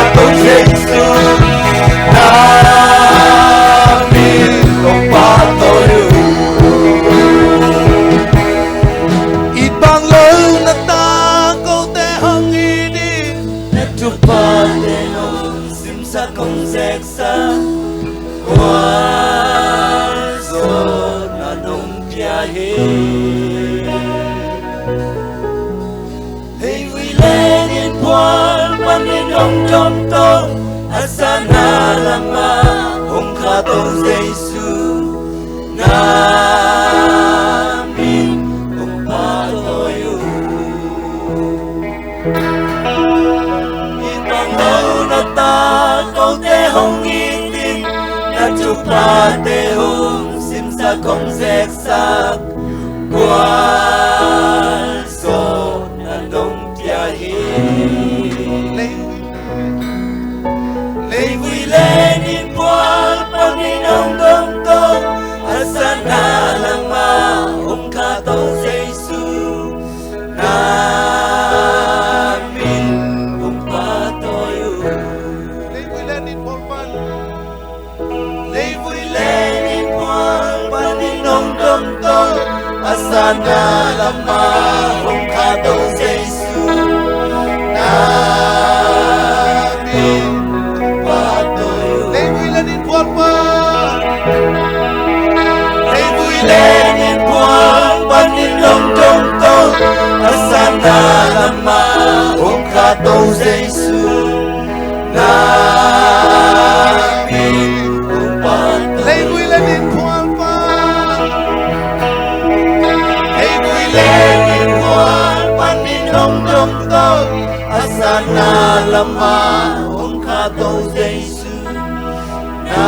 Kha Tho Jesu, na min kong pahtawi uh. It bang lo na ta kote hong it in, na thuphate hong simsak hong zeksak, gualzawhna nong pia hi. Leivui le nin phual panin hong domto, a sanna lamah hong Kha Tho Jesu, na min kong pahtawi uh. It bang lo na ta kote hong it in, na thuphate hong simsak hong zeksak, gualzawhna nong pia hi. Leivui le nin phual panin hong domto, a sanna lamah hong Kha Tho Jesu, na min kong pahtawi uh. Leivui le nin phual pan, leivui le nin phual panin hong domto, a sanna lamah hong Kha Tho Jesu, na min kong pahtawi uh. Leivui le nin phual pan, leivui le nin phual panin hong domto, a sanna lamah hong Kha Tho Jesu, na min kong pahtawi. Leivui le nin phual pan, leivui le nin phual panin hong domto, a sanna lamah hong Kha Tho Jesu, na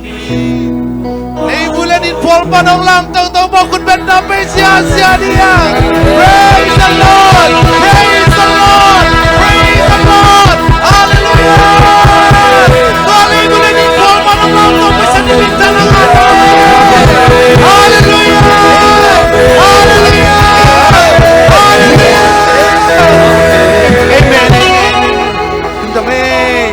min. Leivui le nin phual pan hong lam toto, bawh khut beng na pei siasia ni a. Praise the Lord! Praise the Lord! Praise the Lord! Hallelujah! Tua leivui le nin phual pan hong lam toto, Pasian in minthanna ngah ta hen. Hallelujah! Hallelujah! Hallelujah! Amen. Tum ta mei.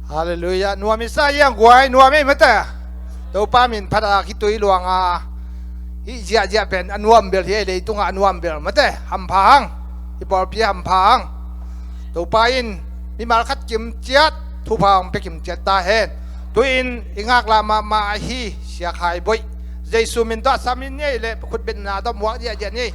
Halleluiah. Nuam i sa hiang guai, nuam ei mate. Topa min phat a khitui luang a hih ziahziah pen a nuam bel hi ei, leitungah a nuam bel mate. Hampha hang. I pawlpi hampha hang. Topa in mimal khat kimciat, thupha hong pia kimciat ta hen. Tu-in i ngaklah mahmah ahi Sia Khai Boih, Jesu min tawh sam in ni ei leh khutbetna dom huak ziahziah ni ei.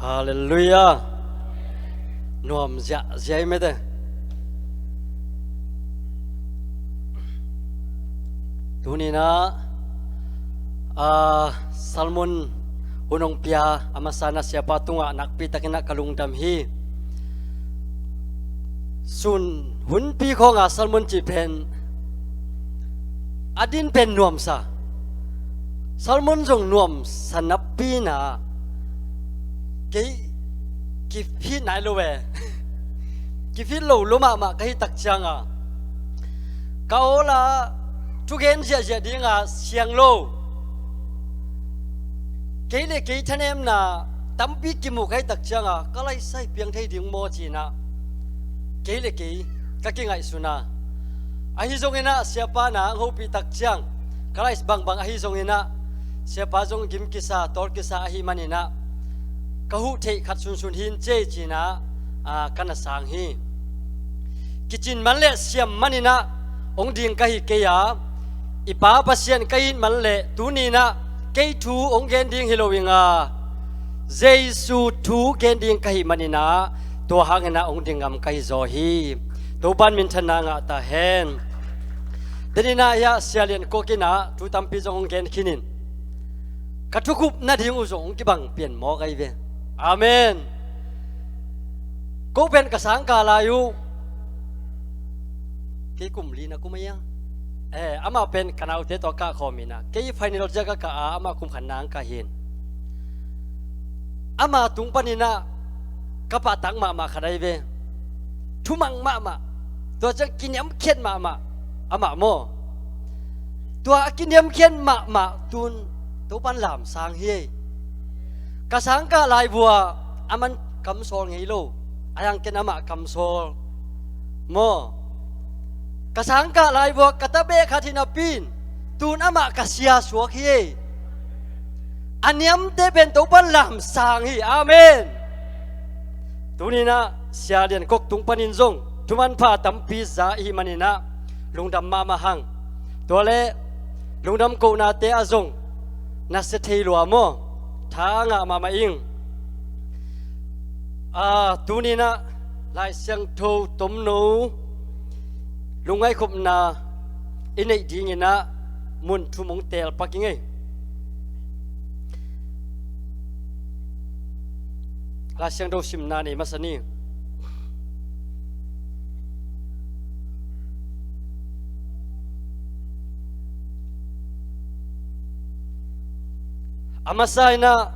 Halleluiah. Nuam ziahziah ei mate. Tuni-in ah A, sermon hun hong pia a masa in ah siapa tungah nakpi takin ah ka lungdam hi. Sun hunpi khawng a sermon cih pen a din pen nuamsa, sermon zong nuamsa napi in ah kei kifit nai lo e. Kifit lo lua mahmah ka hih tak ciang a, ka awl ah thugen ziahziah ding a siang lo, kei le kei thanemna tampi kimu ka hih tak ciang a, ka laisai piang thei ding maw ci in ah kei le kei ka kingaihsun a, ahi zongin ah siapa in ah hong hopih tak ciang ka lais bangbang ahi zongin ah siapa zong gim kisa, tawl kisa ahih manin ah ka huh theih khat sunsun hi in ci ei ci in ah, a, ka na sang hi. Kicin man le siam manin ah hong ding ka hi kei a, i Pa Pasian ka it man le tuni in ah kei thu hong gen ding hi lo ing a, Jesu thu gen ding ka hih manin ah tua hangin ah hong ding ngam ka hi zaw hi. Topa'n minthanna ngah ta hen. Denin ah hiah Sia Lian Kok in ah thu tampi zong hong gen khin in, ka thukhup nading uh zong hong kibang pian mawk ahi ve. Amen. Ko pen ka sangkah lai uh, kei kum li na kum ahi a, eh, amah pen ka naute tawh kah khawm in ah, kei final ziak a kah a, amah kum khatna ang kah hi in. Ama tung panin ah ka pahtak mahmah khat ahi ve. Thumang mahmah, tua ciang kiniamkhiat mahmah, amah maw. Tua a kiniamkhiat mahmah tun Topa'n lamsang hi ei. Ka sangkah lai vua aman kamsawl ngei lo, a yang ken amah kamsawl maw. Ka sangkah lai vua ka tabeh khat hi napi in tun amah ka sia suak hi ei. A niamte pen Topa'n lamsang hi. Amen. Tuni in ah Sia Lian Kok tung panin zong thumanpha tampi za i hih manin ah lungdam mahmah hang. Tua le lungdam kohnate ah zong na sia thei lua maw, tha ngah mahmah ing. A, tuni in ah Lai Siangtho tomno lungngaihkhopna i neih dingin ah mun thum hong teel pak ing ei. Lai Siangtho simna nei masa ni. A masa in ah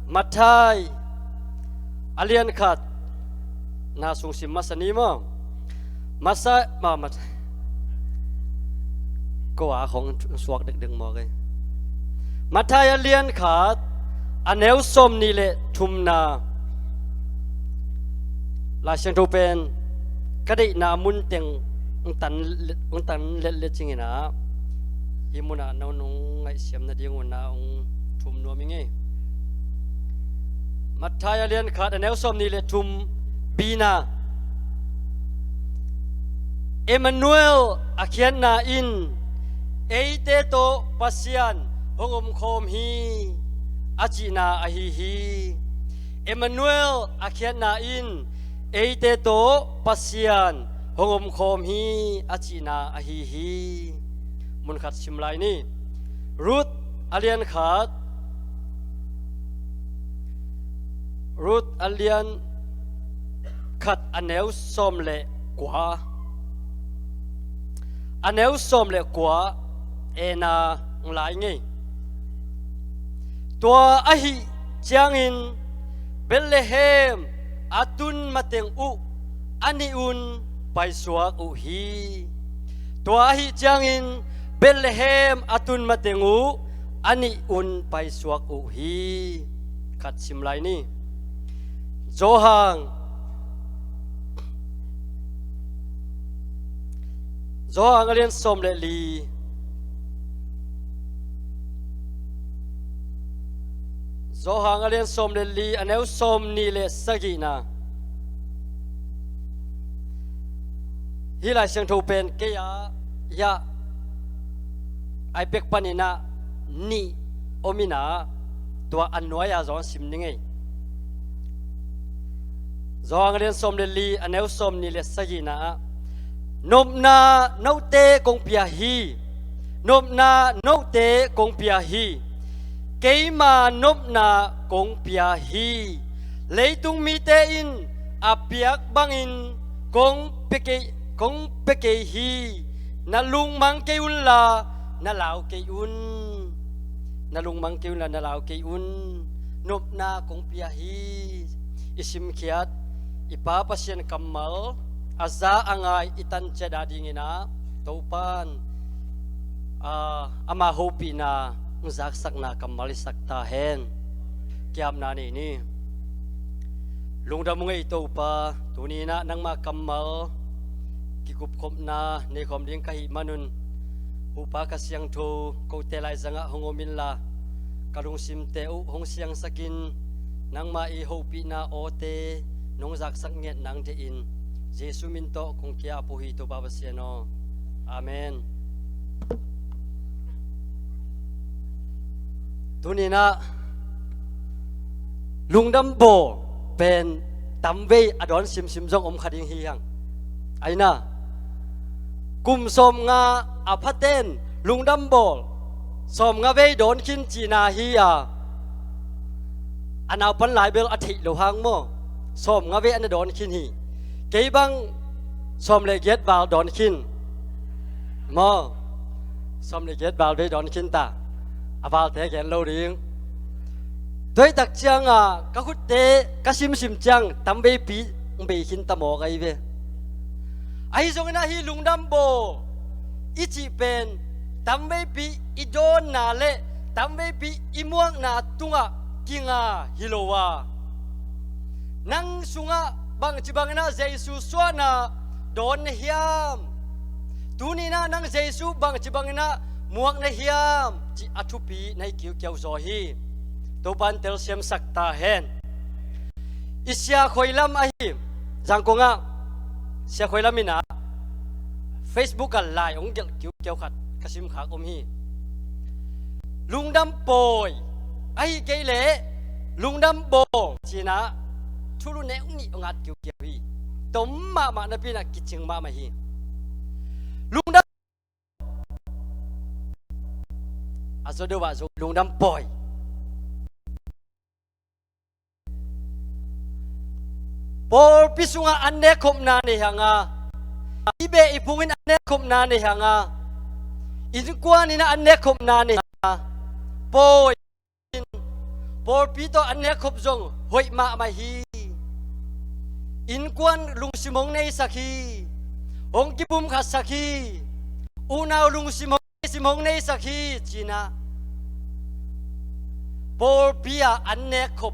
Matthai a lian khat na sung sim masa ni maw. Masa, ma, Matthai. Ko a khong suak dekdek maw kei. Matthai a lian khat a neu sawm nih le thumna. Lai Siangtho pen ka deihna mun teng hong tan, hong tan letlet cingin ah, hih munah no nong ngaihsiam nading un ah hong thum nuam ing ei. Matthai a lian khat a neu sawm nih le thum, B na. Emmanuel a khiatna in eite tawh Pasian hong omkhawm hi a cihna ahi hi. Emmanuel a khiatna in eite tawh Pasian hong omkhawm hi a cihna ahi hi. Mun khat sim lai ni. Ruth a lian khat. Ruth a lian khat a neu sawm le kua. A neu sawm le kua, A na hong lai ngei. Tua ahih ciangin Bethlehem a tun mateng uh a nih un paisuak uh hi. Tua ahih ciangin Bethlehem a tun mateng uh a nih un paisuak uh hi. Khat sim lai ni. Johan, Johan a lian sawm le li. Johan a lian sawm le li a neu sawm nih le sagihna. Hih Lai Siangtho pen kei a, hiah, ai pek panin ah nih om in ah, tua a nuai-a zong sim ning ei. Johan a lian sawm le li a neu sawm nih le sagihna ah, nopna note kong pia hi. Nopna note kong pia hi. Keima nopna kong pia hi. Leitung mite in a piak bangin kong pia kei, kong pia kei hi. Na lungmang kei unla na lau kei un. Na lungmang kei unla na lau kei un. Nopna kong pia hi. I simkhiat i Pa Pasian kammal a za a ngai i tan ciat a dingin ah Topan, ah, ama hopihna hong zaksakna kammal i sak ta hen. Kiapna nei ni. Lungdam ung ei Topa, tuni-in ah nangma kammal kikupkhopna neikhawm ding ka hih manun, Hupa Kha Siangtho kote laizangah hong om inla, ka lungsimte uh hong siangsakin, nangma i hopihna awte nong zaksak ngiat nang dehin, Jesu min tawh kong kiap uh hi Topa Pasian aw. Amen. Tuni-in ah lungdam bawl pen tamvei a dawn simsim zong om kha ding hi hang. Aina, kum sawmnga a phaten lungdam bawl sawmnga vei dawn khin cihna hi a, a naupan lai bel a theih lo hang maw, sawmnga vei a na dawn khin hi. Kei bang sawm le giat val dawn khin maw, sawm le giat val vei dawn khin ta. A valte gen lo ding. Tuaitak ciangah ka khutte ka simsim ciang tamveipi hong bei khin ta mawk ahi ve. Ahi zongin ah hih lungdam bawl i cih pen tamveipi i dawnna le tamveipi i muakna tungah kinga hi lo a, nang sungah bangci bangin ah Jesu suahna dawn na hiam? Tuni-in ah nang Jesu bangci bangin ah muak na hiam, cih a thupi na hi kiukiau zaw hi. Topan telsiamsak ta hen. I Sia Khoi Lam ahi, Zangkong ah Sia Khoi Lam in ah Facebook ah lai hong gelh kiukiau khat ka simkhak om hi. Lungdam pawi ahi kei leh lungdam bawl ci-in ah thulu neu nih hong at kiukiau hi. Tom mahmah napi-in ah kicing mahmah hi. Lungdam a zaw deuh ah zaw lungdam pawi. Pawlpi sungah an nekkhopna nei hang a, i beh i phungin an nekkhopna nei hang a, innkuan in ah an nekkhopna nei hang a, pawi in pawlpi tawh an nekkhop zong hoih mahmah hi. Innkuan lungsim hong neisak hi. Hong kipumkhatsak hi. Unau lungsim hong Simhong neisak hi, ci-in ah pawlpi ah an nekkhop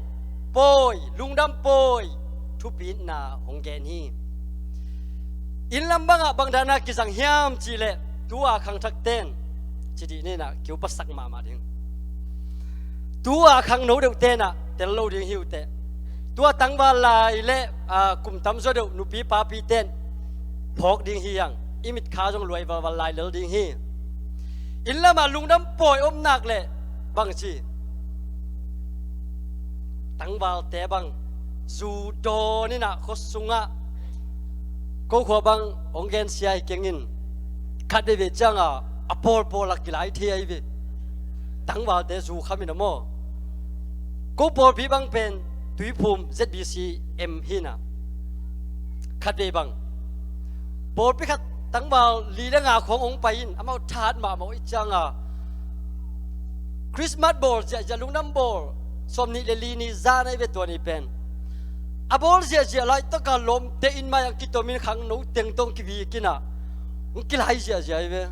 pawi, lungdam pawi thupitna hong gen hi. Inn lam bangah bang dana kizang hiam cih leh, tu-a khangthak ten ci dih ni-in ah kiupasak mahmah ding. Tu-a khangno deuh ten ah tel lo ding hi uh teh. Tu-a tangval lai le, aa, kum tamzaw deuh nupi papi ten phawk ding hi hang. I mitkha zong luai valval lai lel ding hi. Inn lamah lungdam pawi om nak leh bang ci? Tangvalte bang zu dawn in ah khua sungah ko khua bang hong gensia hi keng in, khat veivei ciangah a pawlpawl a kilai thei ahi ve. Tangvalte zu kham in ah maw. Ko pawlpi bang pen Tuiphum Z B C M hi-in ah, khatvei bang pawlpi khat tangval li le nga khawng hong pai in, amau thahat mahmah uh ih ciangah Christmas bawl ziahziah, lungdam bawl sawmnih le li ni zan ahi ve tua ni pen. A bawl ziahziah laitaka lawmte inn mai-ah kitomin khangno teng tawh hong kivik in ah hong kilai ziahziah ahi ve.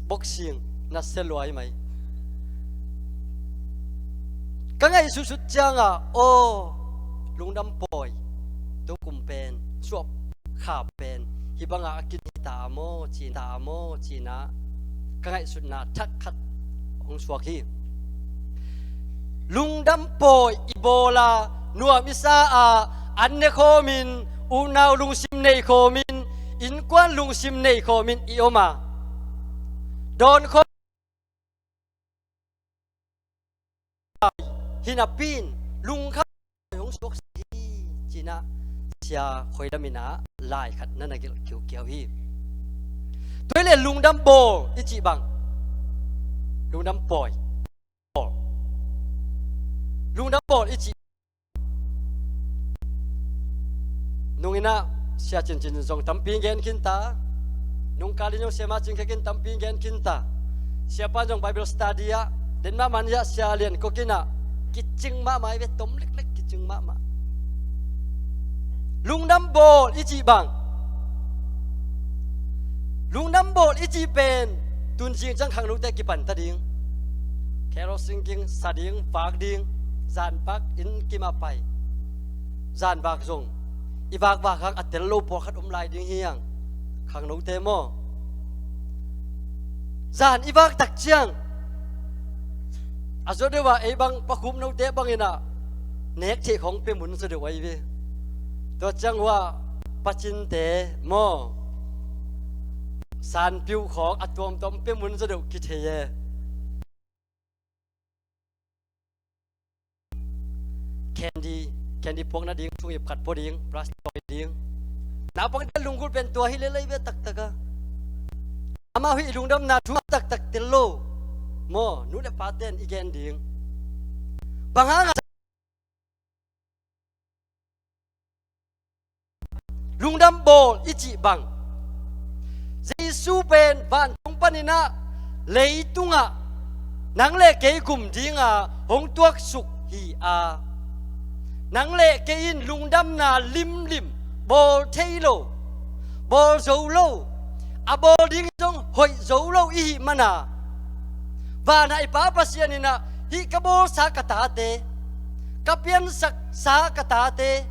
Boxing nasia lua ahi mai. Ka ngaihsutsut ciangah, aw, lungdam pawi, tukum pen suah kha pen hih bangah a kin hi ta maw, ci-in ta maw, ci-in ah ka ngaihsutna thak khat hong suak hi. Lungdam pawi i bawl a, nuam i sa a, an ne khawmin, unau lungsim nei khawmin, innkuan lungsim nei khawmin i om a, dawn khawm hi napi-in lungkham hong suaksak hi, ci-in ah Sia Khoi Lam in ah lai khat na na gelh kiukiau hi. Tua hi leh lungdam bawl i cih bang, Lungdam bawl. Lungdam bawl i cih nung in ah Sia Cin Cin zong tampi gen khin ta. Nungkal in zong Sia Ma Cing Khek in tampi gen khin ta. Siapa in zong Bible study ah den mahmah in ah Sia Lian Kok in ah kicing mahmah hi ve, tom leklek kicing mahmah. Lungdam bawl i cih bang, lungdam bawl i cih pen tun zing ciang khangnote kipan ta ding. Carol singing sa ding, vak ding, zan vak inn kim a pai. Zan vak zong i vakvak hang a tel lo pawlkhat om lai ding hi hang, khangnote maw. Zan i vak tak ciang a zaw deuh ah ei bang Pa Khup note bangin ah nek theih khawng pia mun zaw deuh ahi ve. Tua ciang hua Pa Cinte maw, sanpiuh khawng a tuamtuam pia mun zaw deuh kithei e. Candy, candy puak nading thungip khat pua ding, plastic tawh ding. Naupangte lunggulh pen tua hi lel ahi ve taktak a. Amau hi i lungdamna thu taktak tel lo maw, nu le pate'n i gen ding. Bang hang a lungdam bawl i cih bang, Jesu pen vantung panin ah leitungah nang le kei gum dinga hong tuaksuk hi a, nang le kei in lungdamna limlim bawl thei lo, bawl zo lo, a bawl ding zong hoih zo lo i hih mana, vanah i Pa Pasian in ah hih ka bawlsa ka tate, ka piansaksa ka tate,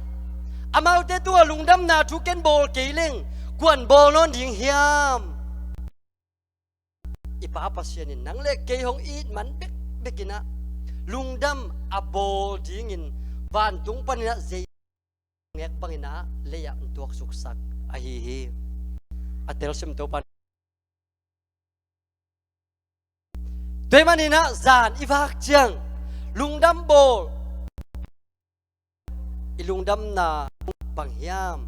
amaute tungah lungdamna thu ken bawl kei leng kuan bawl nawn ding hiam? I Pa Pasian in nang le kei hong it man bekbek in ah lungdam a bawl dingin vantung panin ah zei ngek bangin ah lei-ah hong tuaksuksak ahi hi. A telsiam Topa. Tua ahih manin ah zan i vak ciang lungdam bawl, i lungdamna bang hiam?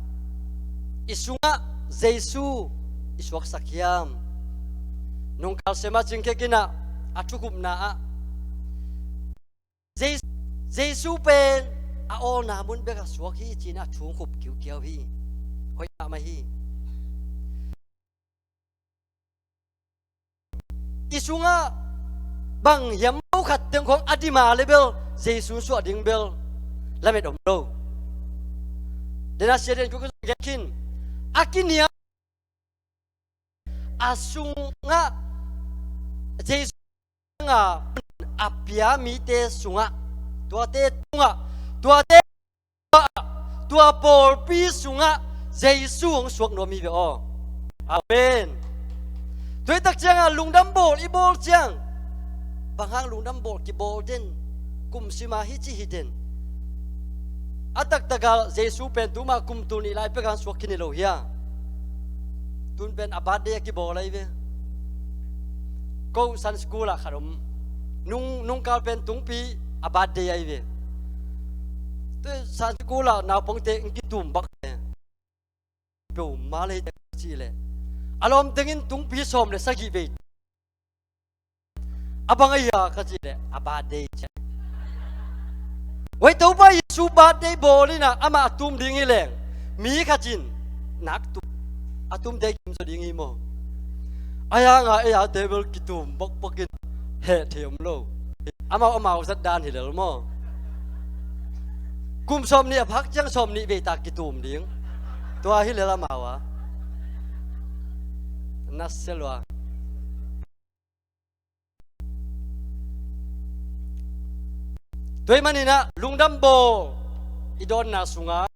I sungah Jesu i suaksak hiam? Nungkal Sia Ma Cing Khek in ah a thukhupna ah Jesu, Jesu pen a awlna mun bekah suak hi ci-in a thu hong khup kiukiau hi. Hoih mahmah hi. I sungah bang hiam lo khat teng khawng a dim a le bel Jesu suah ding bel lamet om lo. Dena Sia Lian Kok in gen khin, a kiniam a sungah Jesu a pia mite sungah, tuate tungah, tuate, tua pawlpi sungah Jesu hong suak nuam hi ve aw. Amen. Tua hi tak ciangah lungdam bawl i bawl ciang, bang hang lungdam bawl kibawl den, kum sima hi ci hi den. A taktakah Jesu pen tuma kum tul nih lai pekah suak khin hi lo hia? Tun pen a birthday a kibawl ahi ve. Ko Sunday school ah khat om. Nung, nungkal pen tungpi a birthday ahi ve. Tua Sunday school ah naupangte in kitum bak ve. Peuhmah lei cih leh a lawm tengin tungpi sawm le sagih vei. A bang ahi a ka cih leh a birthday cih. Wai Topa Jesu birthday bawl in ah amah a tum ding hi leng mi khat in nak tum, a tumte kim zaw ding hi maw? A hi hang a ei a table kitum bokbok in heh thei om lo. Amau amau zat dan hi lel maw? Kum sawm nih a phak ciang sawm nih vei tak kitum ding. Tua hi lel amau a. Na sia lua. Tua ahih manin ah lungdam bawl i dawnna sungah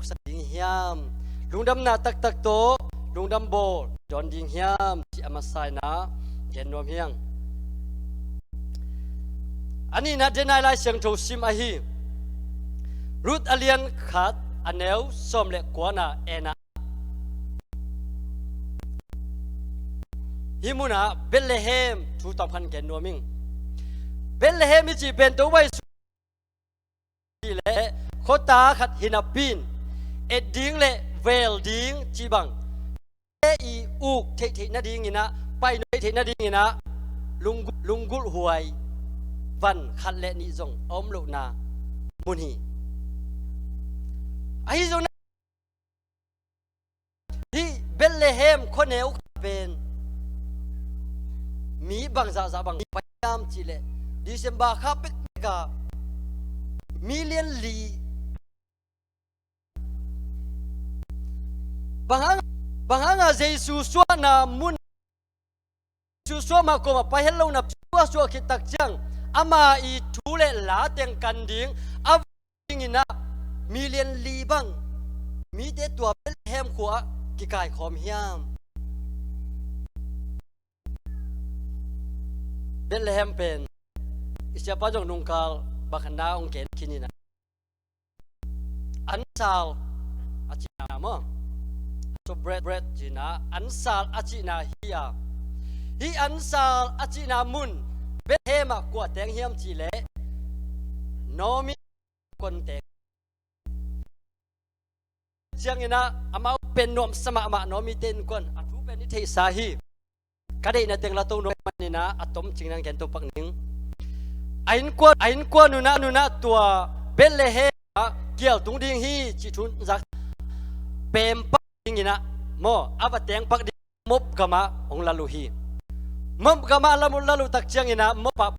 sa ding hiam? Lungdamna taktak tawh lungdam bawl dawn ding hiam? Cih a masa in ah gen nuam hi ing. A nihna dena i Lai Siangtho sim ahi Ruth a lian khat a neu sawm le kuana en ah, hih munah Bethlehem thu tawmkhat gen nuam ing. Bethlehem i cih pen Topa Jesu cih leh khuata khat hi napi in et ding le vel ding cih bang i uk theihtheih nadingin ah pai nuai theih nadingin ah lunggulh, lunggulh huai van khat le nih zong a om lohna mun hi. Ahi zongin ah hih Bethlehem khuaneu kha pen mi bangzahzah bang pai hiam cihleh, December kha pekpek ah million li. Bang hang, bang hangah Jesu suahna mun, Jesu suahma kawmah pai het lohna suah, suah khit tak ciang ama i thu le la teng kan ding a dingin ah million li bang mite tua Bethlehem khua-ah kikaikhawm hiam? Bethlehem pen i siapa zong nungkal bang khatna hong gen khin in ah, ansal a cihna maw? So bread, bread cihna, ansal a cihna hi a. Hih ansal a cihna mun Bethlehem ah kua teng hiam cihleh, Naomi kuan teng. Ciangin ah amau pen nuamsa mahmah, Naomi te innkuan, a thu pen i theihsa hi. Ka deihna teng la to nuam manin ah a tom cing nang gen to pak ning. A innkuan, a innkuan nunah, nunah tua Bethlehem ah kial tung ding hi cih thu zak pem pak dingin ah maw, a va teng pak ding Moab gamah hong lal uh hi. Moab gamah lal uh, lal uh tak ciangin ah Moab ah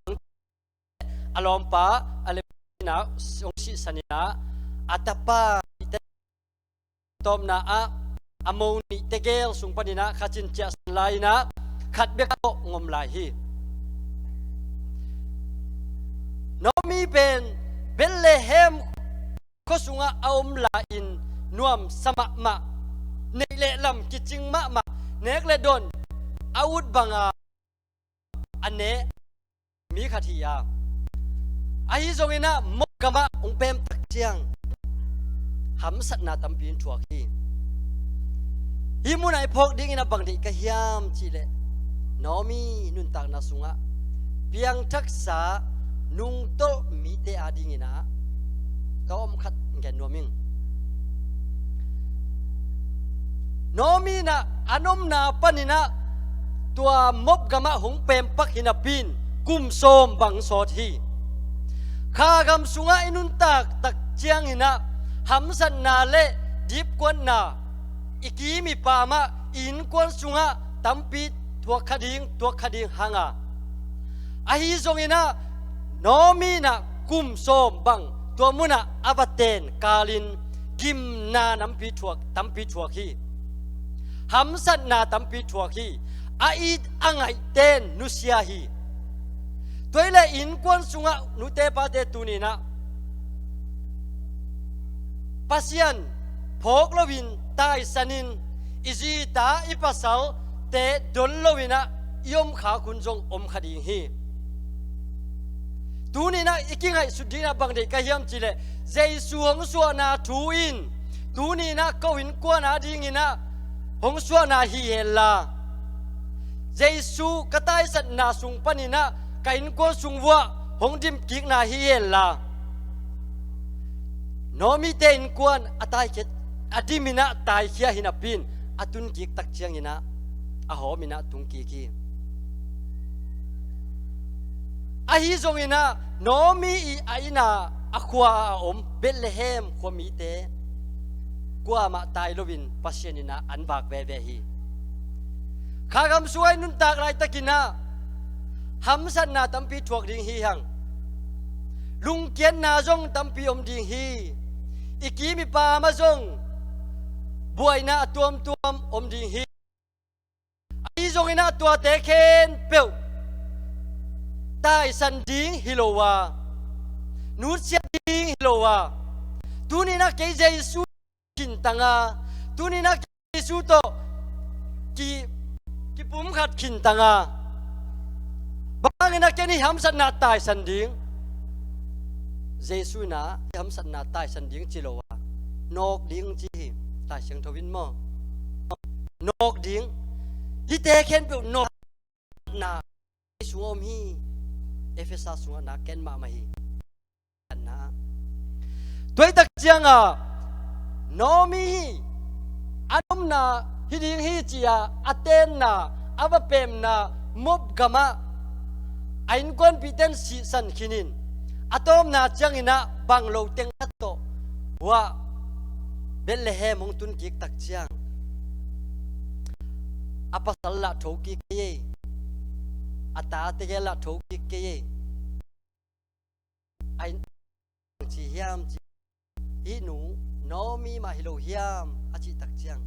a lawmpa a le in ah hong sihsan in ah, a tapa tawpna ah a mo nih tegel sung panin ah khat in ciahsan lai in ah khat bek tawh hong om lai hi. Naomi pen Bethlehem khua sungah a om lai-in nuamsa mahmah, neih le lam kicing mahmah, nek le don a ut banga a ne mi khat hi a. Ahi zongin ah Moab gamah hong pem tak ciang hamsatna tampi in thuak hi. Hih munah i phawk dingin ah bang deih ka hiam cihleh, Naomi nuntakna sungah piangthaksa nungtolh mite adingin ah ka om khat gen nuam ing. Naomi in ah a nomna panin ah tua Moab gamah hong pem pak hi napi-in kum sawm bang sawt hi. Kha gam sungah i nuntak tak ciangin ah hamsatna le dipkuatna i kim i pam ah i innkuan sungah tampi thuak kha ding, tuak kha ding hang a. Ahi zongin ah Naomi in ah kum sawm bang tua munah a va ten kalin gimna nampi thuak, tampi thuak hi. Hamsatna tampi thuak hi. A it a ngaihten nusia hi. Tua hi leh innkuan sungah nute pate tuni-in ah Pasian phawk loin taisanin i zita i pasalte don loin ah i om khak hun zong om kha ding hi. Tuni-in ah i kingaihsut dingin ah bang deih ka hiam cihleh, Jesu hong suahna thu in tuni-in ah ko innkuan adingin ah hong suahna hi henla, Jesu ka taisatna sung panin ah ka innkuan sung vuah hong dimkikna hi henla, Naomi te innkuan a taikhia, a dimin ah taikhia hi napi-in a tunkik tak ciangin ah a hawmin ah tungkik hi. Ahi zongin ah Naomi i a inn ah a khua a om Bethlehem khua mite kuamah tai loin Pasian in ah an vak veve hi. Kha gam sungah i nuntak laitakin ah hamsatna tampi thuak ding hi hang. Lungkiatna zong tampi om ding hi. I kim i pam ah zong buaina a tuamtuam om ding hi. Ahi zongin ah tuate khempeuh taisan ding hi lo a, nutsiat ding hi lo a, tuni-in ah kei Jesu kintang a, tuni-in ah kei Jesu tawh ki, kipumkhat kintang a, bang hangin ah ken hih hamsatna taisan ding, Jesu in ah hih hamsatna taisan ding ci lo a, nawk ding ci hi. Lai Siangtho in maw, nawk ding, hihte khempeuh nawkna sungah om hi. Efesa sungah na ken mahmah hi. Tua hi tak ciangah Naomi hi, a nomna hi ding hi ci-a a tenna a va pemna Moab gamah a innkuanpihte in sihsan khinin, a tawpna cianginah bang lo teng khat tawh uah Bethlehem hong tun kik tak ciang, a pasal lah tho kik kei ei, a tate gel lah tho kik kei ei. A inn ci hiam ci, hih nu Naomi mah hi lo hiam a cih tak ciang,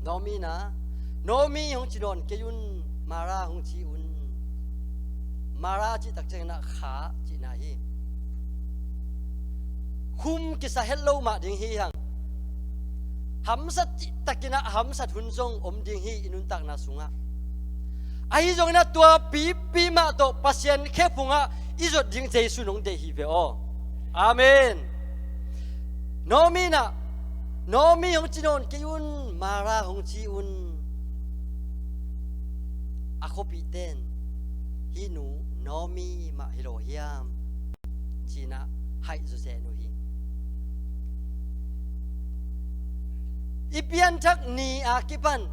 Naomi na, Naomi hong ci nawn kei un, Mara hong ci un. Mara a cih tak cianginah kha cihna hi. Khum kisa het lo mah ding hi hang. Hamsat cihtakinah hamsat hun zong om ding hi i nuntakna sungah. Ahi zonginah tua pipi mah tawh Pasian khephungah i zot ding Jesu nong deih hi ve aw. Amen. Naomi nah, Naomi hong ci nawn kei un, Mara hong ci un. A khuapihte in hih nu Naomi mah hi lo hiam cinah haih zawzen uh hi. I pianthak ni a kipan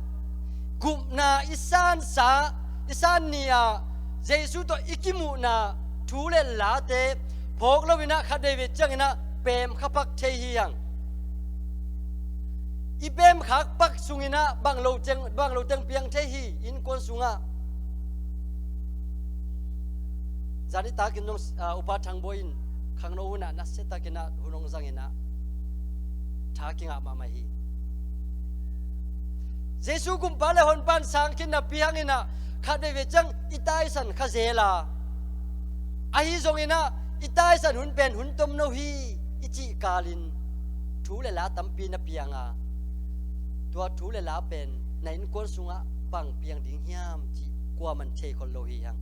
gupna i sansa, i san ni-a Jesu tawh i kimuhna thu le late phawk loinah khatvei ve cianginah pem kha pak thei hi hang. I pem khak pak sunginah bang lo teng, bang lo teng piang thei hi innkuan sungah. Zan i takin zong, ah, Upa Thang Bawi in khangno hunah nasiatakinah hun hong zanginah tha kingah mahmah hi. Jesu gumpa le honpa in sang khin napi hanginah khatvei ve ciang i taisan kha zel a, ahi zonginah i taisan hun pen hun tomno hi i cih kalin thu le la tampi na piang a, tua thu le la pen na innkuan sungah bang piang ding hiam cih kuaman thei khol lo hi hang.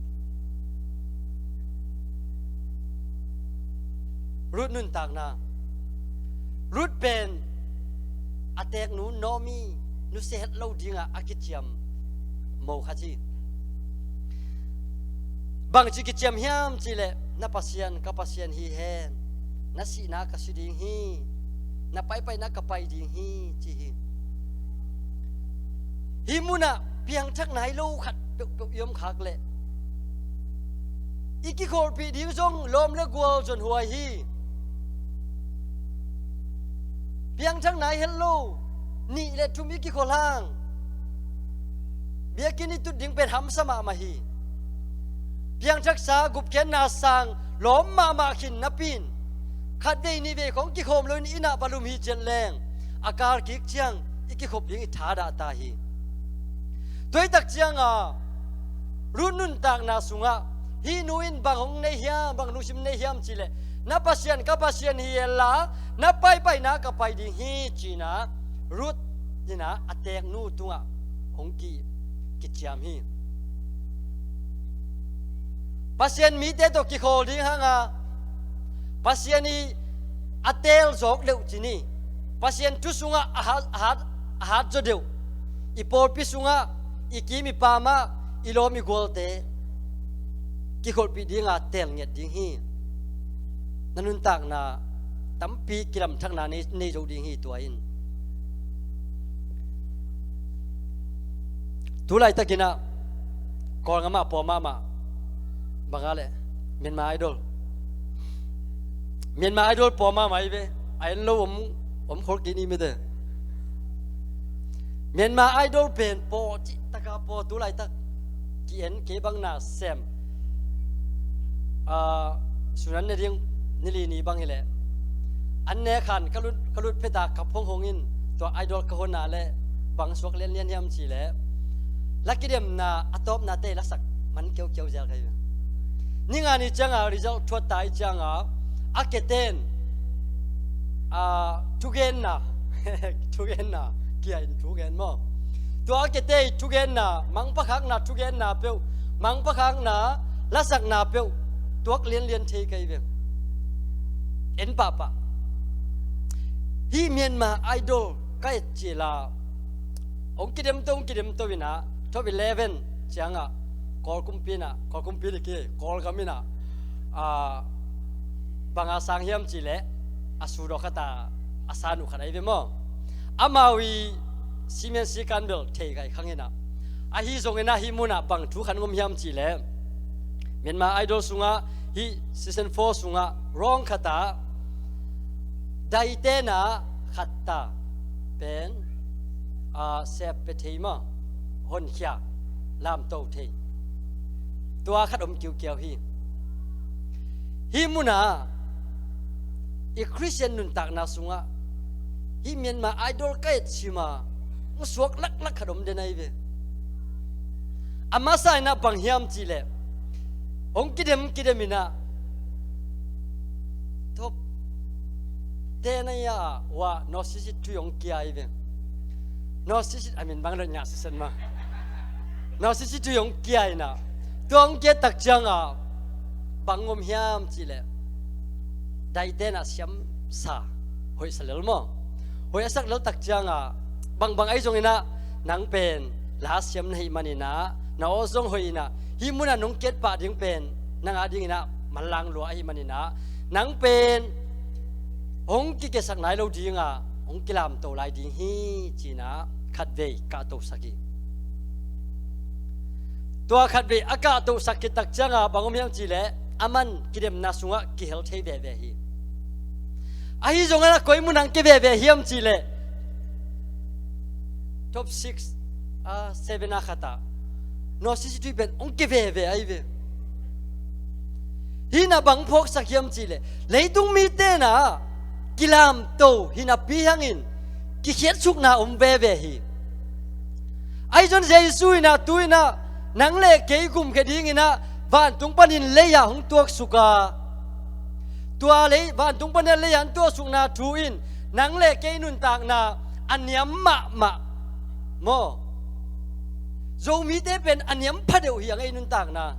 Ruth nuntakna. Ruth pen a teknu Naomi nusia het lo dingah a kiciam mo kha ci. Bangci kiciam hiam cihleh, na Pasian ka Pasian hi hen, na sihna ka si ding hi, na paipaina ka pai ding hi, ci hi. Hih munah piangthak nai lo khat peuhpeuh i om khak leh i kikholhpih ding zong lawm le gual zonhuai hi. Piangthak nai het lo nih le thum i kikholh hang biakinn i tut ding pen hamsa mahmah hi. Piangthaksa gupkhiatna sang lawm mahmah khin napi in khatvei nihvei khong kikhawm loin innah va lum hi ciat leng a kal kik ciang i kikhop ding i thadah ta hi. Tua hi tak cianga Ruth nuntakna sungah hih nu in bang hong nei hiam, bang lungsim nei hiam cihleh, na Pasian ka Pasian hi henla na paipaina ka pai ding hi, cinah Ruth inah a teknu tungah hong ki, kiciam hi. Pasian mite tawh kikhawl ding hanga Pasian i a teel zawk deuh ci ni. Pasian thu sungah a hat, a hat, a hat zaw deuh. I pawlpi sungah i kim i pamah i lawm i gualte kikholhpih dinga teel ngiat ding hi. Na nuntakna tampi kilamthakna nei, nei zo ding hi tua in. Tu laitakinah Kawlgam ah pawm mahmah banga le Myanmar Idol. Myanmar Idol pawm mahmah hi ve. A en lo om, om khol kei ni mite. Myanmar Idol pen paw cihtaka paw tu laitak ki-en kei bang na sem. Ah, sunan ne ding nili ni bang hileh an ne khan ka lut, ka lut pheta ka phonghong in tua Idol ka hona le bang suak lianlian hiam cihleh la kidemna a tawpna te lasak man kiaukiau zel ka hi. Ninga ni cianga result thuat ta i cianga a keten, ah, thugenna, thugenna kia in thugen maw? Tua a kete i thugenna, mangpakhakna thugenna peuh, mangpakhakna lasakna peuh tuak lianlian thei ka hi ve. En pahpah. Hih Myanmar Idol ka et cila hong kidemto, hong kidemto inah top eleven ciangah Kawl kumpi inah, Kawl kumpi dik hi, Kawlgam inah, ah, banga sang hiam cihleh a sudawk khata a san uh khat ahi ve maw? Amau i simen sikan bel thei kai khang inah Ahi zongin ah hih munah bang thu khat om hiam cihleh, Myanmar Idol sungah, hih season four sungah rawng khatah daitena khatta pen, a, sep pia thei maw, honkhia, lamto thei, tua khat om kiukiau hi. Hih munah i Khristian nuntakna sungah hih Myanmar Idol ka et sima hong suak laklak khat om den ahi ve. A masa inah bang hiam cihleh, hong kidem kidem inah top ten ahi a, uah North East Tui hong kia ahi ve. North East a min bang dot ngah siset ma. North East Tui hong kia inah, tua hong kia tak ciangah bang om hiam cihleh, daitena siamsa hoih sa lel maw. Hoih a sak lel tak ciangah, bangbang ahi zongin ah nang pen la siam na hih manin ah, na aw zong hoih inah, hih munah nong kiat pah ding pen nang a dingin ah manlang lua ahih manin ah, nang pen hong kikesak nai lo dingah hong kilamto lai ding hi, ci-in ah khatvei kahtosak hi. Tua khatvei a kahtosak khit tak ciangah bang om hiam cihleh, aman kidemna sungah kihel thei veve hi. Ahi zongin ah koi munah hong kia veve hiam cihleh, top six a, seven a khatah North East Tui pen hong kia veve ahi ve. Hih inah bang phawksak hiam cihleh, leitung mite inah kilamto hi napi hangin kikhiatsukna om veve hi. Ahi zong Jesu inah tu inah nang le kei gumkhia dingin ah vantung panin lei-ah hong tuaksuk a, tua lei, vantung panin lei-ah hong tuaksukna thu in nang le kei nuntakna a niam mahmah maw. Zomite pen a niam phadeuh hi a, ngei nuntakna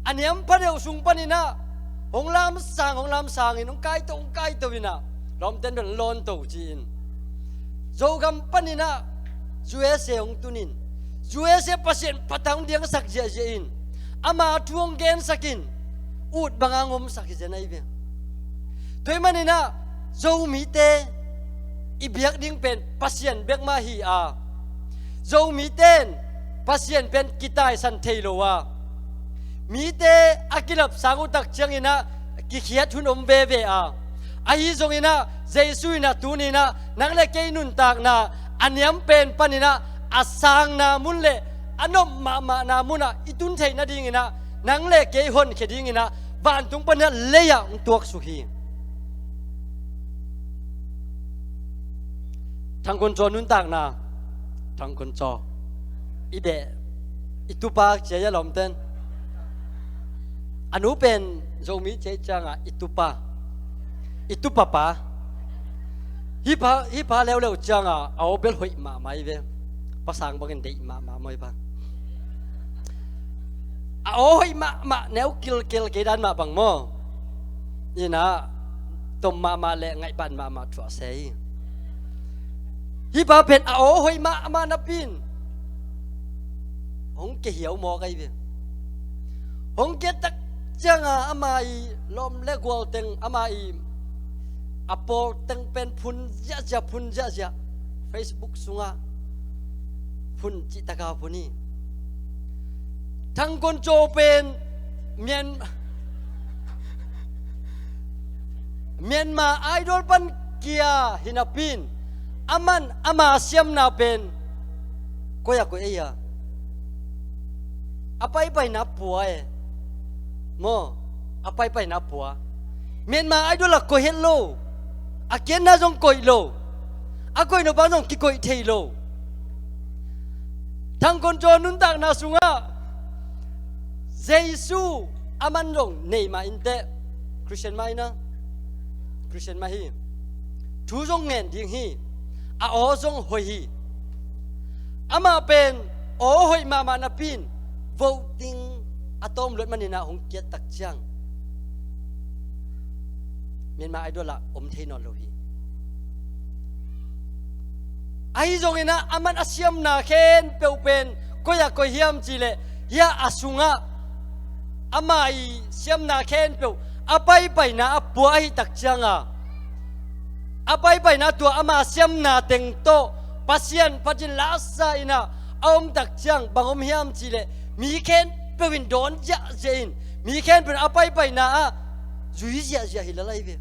a niam phadeuh sung panin ah hong lamsang, hong lamsangin hong kaito, hong kaito inah lawmten pen lawnto ci-in, Zogam panin ah U S A hong tunin, U S A Pasian phat a hong diangsak ziahziah in, ama thu hong gensakin, ut banga hong omsak hi zen ahi ve. Tua hih manin ah Zomite i biak ding pen Pasian bek mah hi a, Zomite in Pasian pen kitaisan thei lo a, mite a kilapsang uh tak ciangin ah kikhiat hun om veve a, ahi zongin ah Jesu inah tuni inah nang le kei nuntakna a niam pen panin ah a sangna mun le a nop mahmahna munah i tun theih nadingin ah nang le kei honkhia dingin ah vantung panin ah lei-ah hong tuaksuk hi. Thangkoncaw nuntakna, Thangkoncaw i beh, i tupa ci a, lawmten. A nu pen Zomi ci a, ciangah i tupa, i tupa pa. Hih pa, hih pa leuleu ciangah a aw bel hoih mahmah hi ve. Pa Sang bangin deih mahmah maw hih pa. A aw hoih mahmah, neu kilkel kei dan mah bang maw. Inah tom mahmah le ngaihbat mahmah thuah se hi. Hih pa pen a aw hoih mahmah napi-in hong kia hiau mawk ahi ve. Hong kia tak ciangah ama i lawm le gual teng, ama i a pawl teng pen phun ziahziah, phun ziahziah. Facebook sungah phun cihtaka phun hi. Thangkoncaw pen Myan-, Myanmar Idol pan kia hi napi-in, aman ama siamna pen koi-ah koih ei a, a paipaina pua e. Maw, a paipaina pua. Myanmar Idol ah koih het lo. A kiatna zong koih lo. A koih nop bang zong kikoih thei lo. Thangkoncaw nuntakna sungah Jesu aman zong nei mah inteh, Khristian mah hi na. Khristian mah hi. Thu zong ngen ding hi. A aw zong hoih hi. Amah pen aw hoih mahmah napi-in voting a tawm luat manin ah hong kiat tak ciang Myanmar Idol ah om thei nawn lo hi. Ahi zongin ah aman a siamna khempeuh pen koi-ah koih hiam cihleh, hiah a sungah ama i siamna khempeuh a paipaina a pua ahih tak cianga, a paipaina tua ama siamna teng tawh Pasian phatin la sa in ah a om tak ciang bang om hiam cih leh mi khempeuh in dawn ziahziah in, mi khempeuh in a paipaina ah zui ziahziah hi lel lai ve.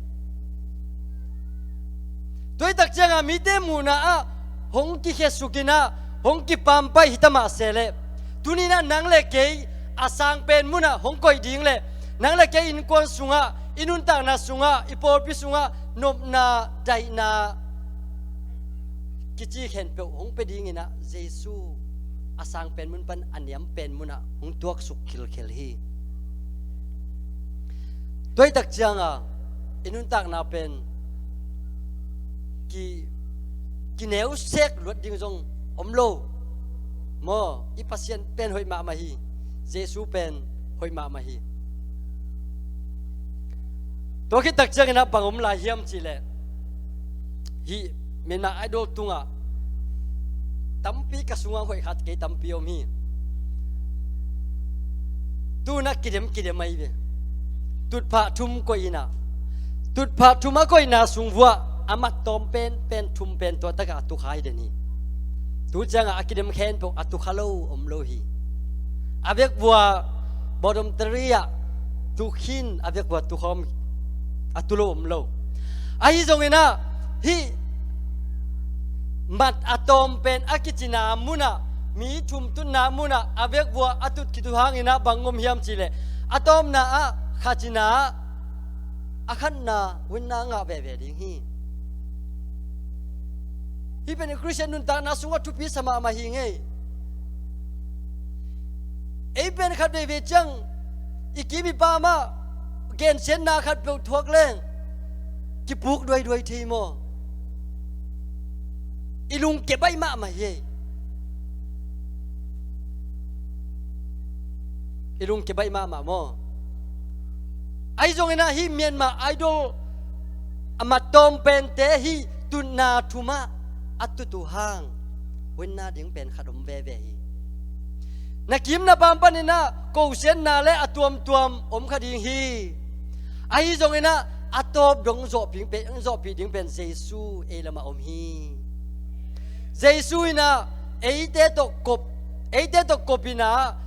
Tua hi tak ciangah mite muhna ah hong kikhiasuk in ah hong kipampai hi ta mah se leh, tuni in ah nang le kei a sang pen munah hong koih ding leh, nang le kei innkuan sungah, i nuntakna sungah, i pawlpi sungah nopna, daihna kici khempeuh hong pia dingin ah Jesu a sang pen mun pan a niam pen munah hong tuaksuk khilkhel hi. Tua hi tak ciangah i nuntakna pen ki, kineusek luat ding zong om lo maw. I Pasian pen hoih mahmah hi. Jesu pen hoih mahmah hi. Tua khit tak ciangin ah bang om lai hiam cih leh, hih Myanmar Idol tungah tampi ka sungah hoih khat kei tampi om hi. Tu-in ah kidem kidem ahi ve. Tutphah thum koih in ah, tutphah thum a koihna sung vuah a mat tawm pen, pen thum pen tua takah a tukha hi den hi. Tu ciangah a kidem khempeuh a tukha lo om lo hi. A vekvua bawdom tari ah tu khin, a vekvua tu khawm a tu lo om lo. Ahi zongin ah hih mat a tawm pen a kicina munah, mi thum tutna munah a vekvua a tut khit uh hangin ah bang om hiam cih leh, a tawpna ah khat in ah a khatna winna ngah veve ding hi. Hih pen i Khristian nuntakna sungah thupi sa mahmah hi ngei. Ei pen khat veivei ciang i kim i pam ah gensiatna khat peuh thuak leng kipuk duaiduai thei maw. I lungkia baih mahmah hi ei. I lungkia baih mahmah maw. Ahi zongin ah hih Myanmar Idol a mat tawm pente hih tutna thum ah a tut uh hang winna ding pen khat om veve hi. Na kim na pam panin ah kosiatna le a tuamtuam om kha ding hi. Ahi zongin ah a tawp dong zawhpih pen, zawhpih ding pen Jesu ei lamah om hi. Jesu in ah eite tawh kop, eite tawh kop in ah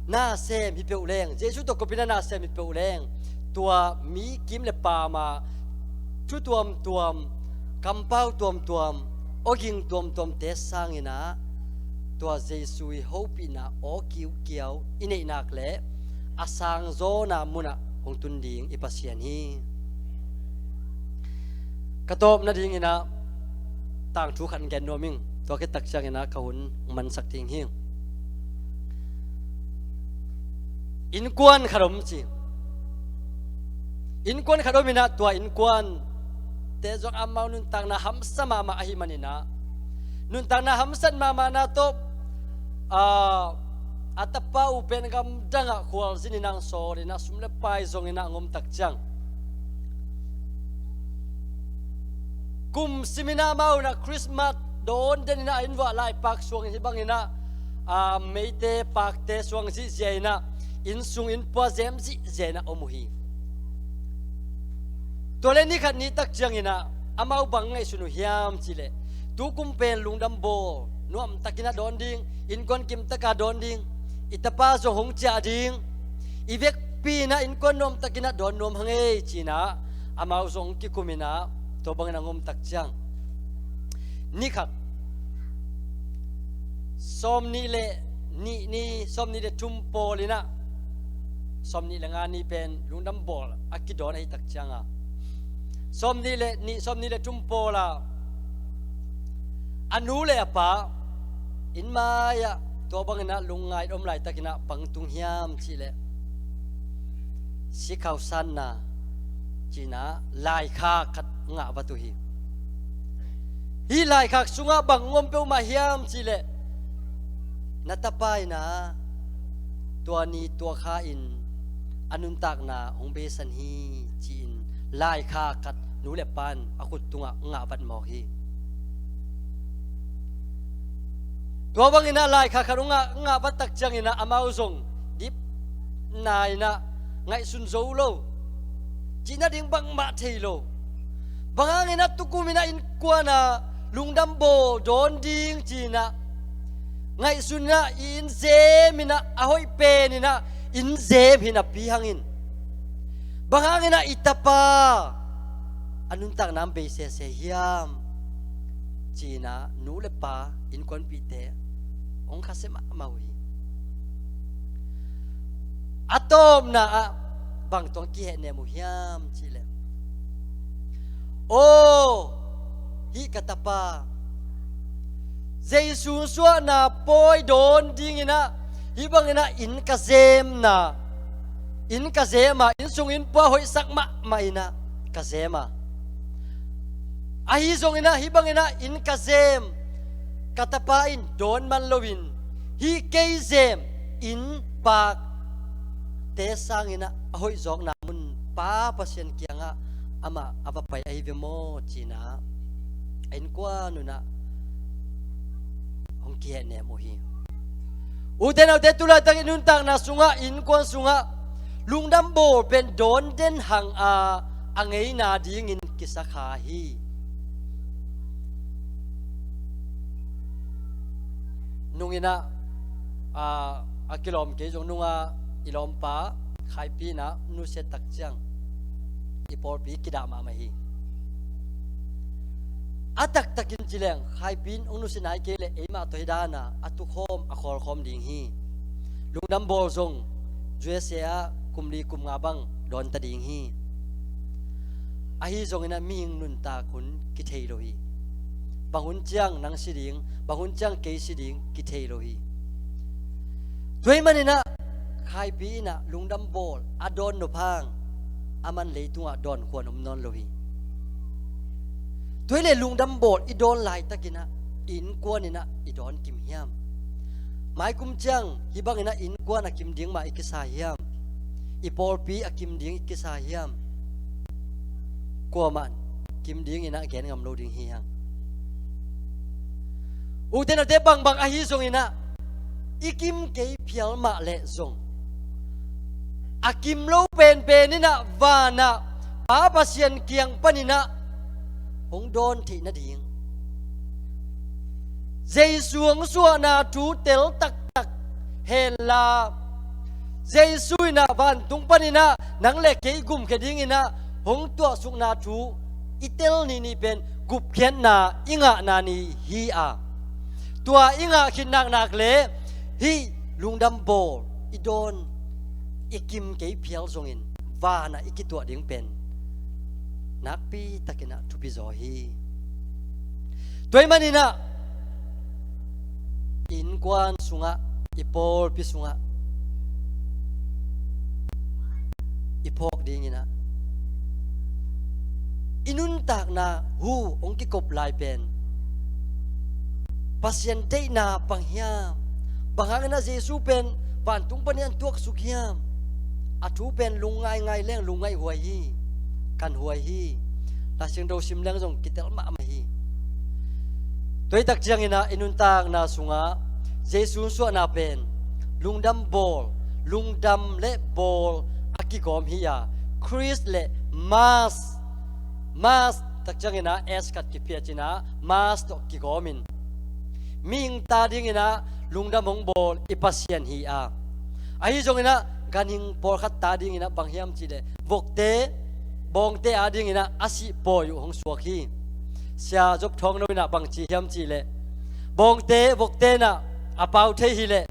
na sem hi peuh leng, Jesu tawh kop in ah na sem hi peuh leng, tua mi kim le pam ah thu tuamtuam, kampau tuamtuam, awging tuamtuamte sangin ah tua Jesu i hopihna aw kiukiau i neih nak leh a sangzawna munah hong tun ding i Pasian hi. Ka tawp nadingin ah tangthu khat gen nuam ing. Tua khit tak ciangin ah ka hun mansak ding hi. Innkuan khat om ci. Innkuan khat om in ah tua innkuante zong amau nuntakna hamsa mahmah ahih manin ah, nuntakna hamsat mahmahna tawh, aa, a tapa uh pen gamdangah khualzin in ah sawl in ah sum le pai zong in ah a ngom tak ciang, kum sim in ah amau in ah Christmas dawn den in ah a inn vuah laipak suang hi bangin ah, aa, meite pakte suang zihziah in ah inn sung inn pua zem zihziah in ah om uh hi. Tua leh ni khat ni tak ciangin ah amau bang ngaihsun uh hiam cih leh, tu kum pen lungdam bawl nuamtakin ah dawn ding, innkuan kimtaka dawn ding, i tapa zong hong ciah ding, i vekpi in ah innkuan nuamtakin ah dawn nuam hang ei ci in ah amau zong kikum in ah tua bangin a ngom tak ciang, ni khat sawmnih le nih ni, sawmnih le thum pawl in ah, sawmnih le nga ni pen lungdam bawl a kidawn ahih tak ciangah, sawmnih le nih, sawmnih le thum pawl ah a nu le a pa inn mai-ah tua bangin ah lungngai om laitakin ah bang tung hiam cih leh, sikhau sanna ci in ah laikhak khat ngah vat uh hi. Hih laikhak sungah bang om peuhmah hiam cih leh, na tapa in ah tua ni tua kha in a nuntakna hong beisan hi ci-in laikhak khat nu le pa in a khut tungah ngah vat mawk hi. Tua bangin ah laikhak khat hong ngah, ngah vat tak ciangin ah amau zong dipna in ah ngaihsun zo lo, cih nading bangmah thei lo. Bang hangin ah tukum in ah innkuan ah lungdam bawl dawn ding ci in ah ngaihsun inah i inn zem inah a hoih pen inah inn zem hi napi hangin, bang hang inah i tapa a nuntakna bei sese hiam ci inah nu le pa innkuanpihte hong khasia mahmah uh hi. A tawpna ah bang tawh kihehnem uh hiam cihleh, aw, hih ka tapa Jesu suahna pawi dawn ding inah hih bang inah inn ka zemna, inn ka zem a, inn sung inn pua hoihsak mahmah inah ka zem a, ahi zong inah hih bang inah inn ka zem ka tapa in dawn man loin, hih kei zem inn pakte sang inah a hoih zawkna mun Pa Pasian kiangah amah a va pai ahi ve maw ci inah a innkuan un ah hong kihehnem uh hi. Ute naute, tu laitak i nuntakna sungah, innkuan sungah lungdam bawl pen dawn den hang a, a ngeina dingin kisa kha hi. Nung inah, a, a kilawm kei zong nung a, i lawmpa Khaipi inah nusia tak ciang i pawlpi kidah mahmah hi. A taktakin ci leng Khaipi in hong nusia nai kei leh eimah tawh hi dan a, a tukhawm a khawlkhawm ding hi. Lungdam bawl zong U S A ah kum li kum nga bang dawnta ding hi. Ahi zong inah mihing nuntak hun kithei lo hi. Bang hun ciang nang si ding, bang hun ciang kei si ding kithei lo hi. Tua ahih man inah Khaipi inah lungdam bawl a dawn nop hang, aman leitungah dawn khuan om nawn lo hi. Tua hileh lungdam bawl i dawn laitak inah i innkuan inah i dawn kim hiam? Maikum ciang hih bang inah innkuan a kim ding mah i kisa hiam? I pawlpi a kim ding i kisa hiam? Kuamah kim ding inah gen ngam lo ding hi hang. Ute naute, bangbang ahi zong inah i kim kei phial mah leh zong, a kim lo penpen inah van ah Pa Pasian kiang pan inah hong dawn theih nading, Jesu hong suahna thu tel taktak hen la, Jesu inah vantung pan inah nang le kei gumkhia ding inah hong tuahsukna thu i tel nihnih pen gupkhiatna i ngahna ni hi a, tua i ngah khit naknak le hih lungdam bawl i dawn, i kim kei phial zongin van ah i kituah ding pen nakpi tak inah thupi zaw hi. Tua ahih man inah i innkuan sungah, i pawlpi sungah i phawk ding inah i nuntakna hu hong kikop lai pen Pasian deihna bang hiam? Bang hang inah Jesu pen vantung panin an tuaksuk hiam? A thu pen lungngai ngai leng lungngaih huai hi, kan huai hi. Laisiangtho sim leng zong kitel mahmah hi. Tua hi tak ciang inah i nuntakna sungah Jesu suahna pen lungdam bawl, lungdam le bawl a kigawm hi a, Khrist le Mass, Mass tak ciang inah S khat kiphiat inah Mass tawh kigawm in, mihing ta ding inah lungdam hong bawl i Pasian hi a, ahi zong inah ganhing pawlkhat ta ding inah bang hiam cihleh vokte, bawngte a ding inah a sih pawi uh hong suak hi. Sia Zop Thawng No inah bang ci hiam cihleh, bawngte, vokte inah a pau thei hileh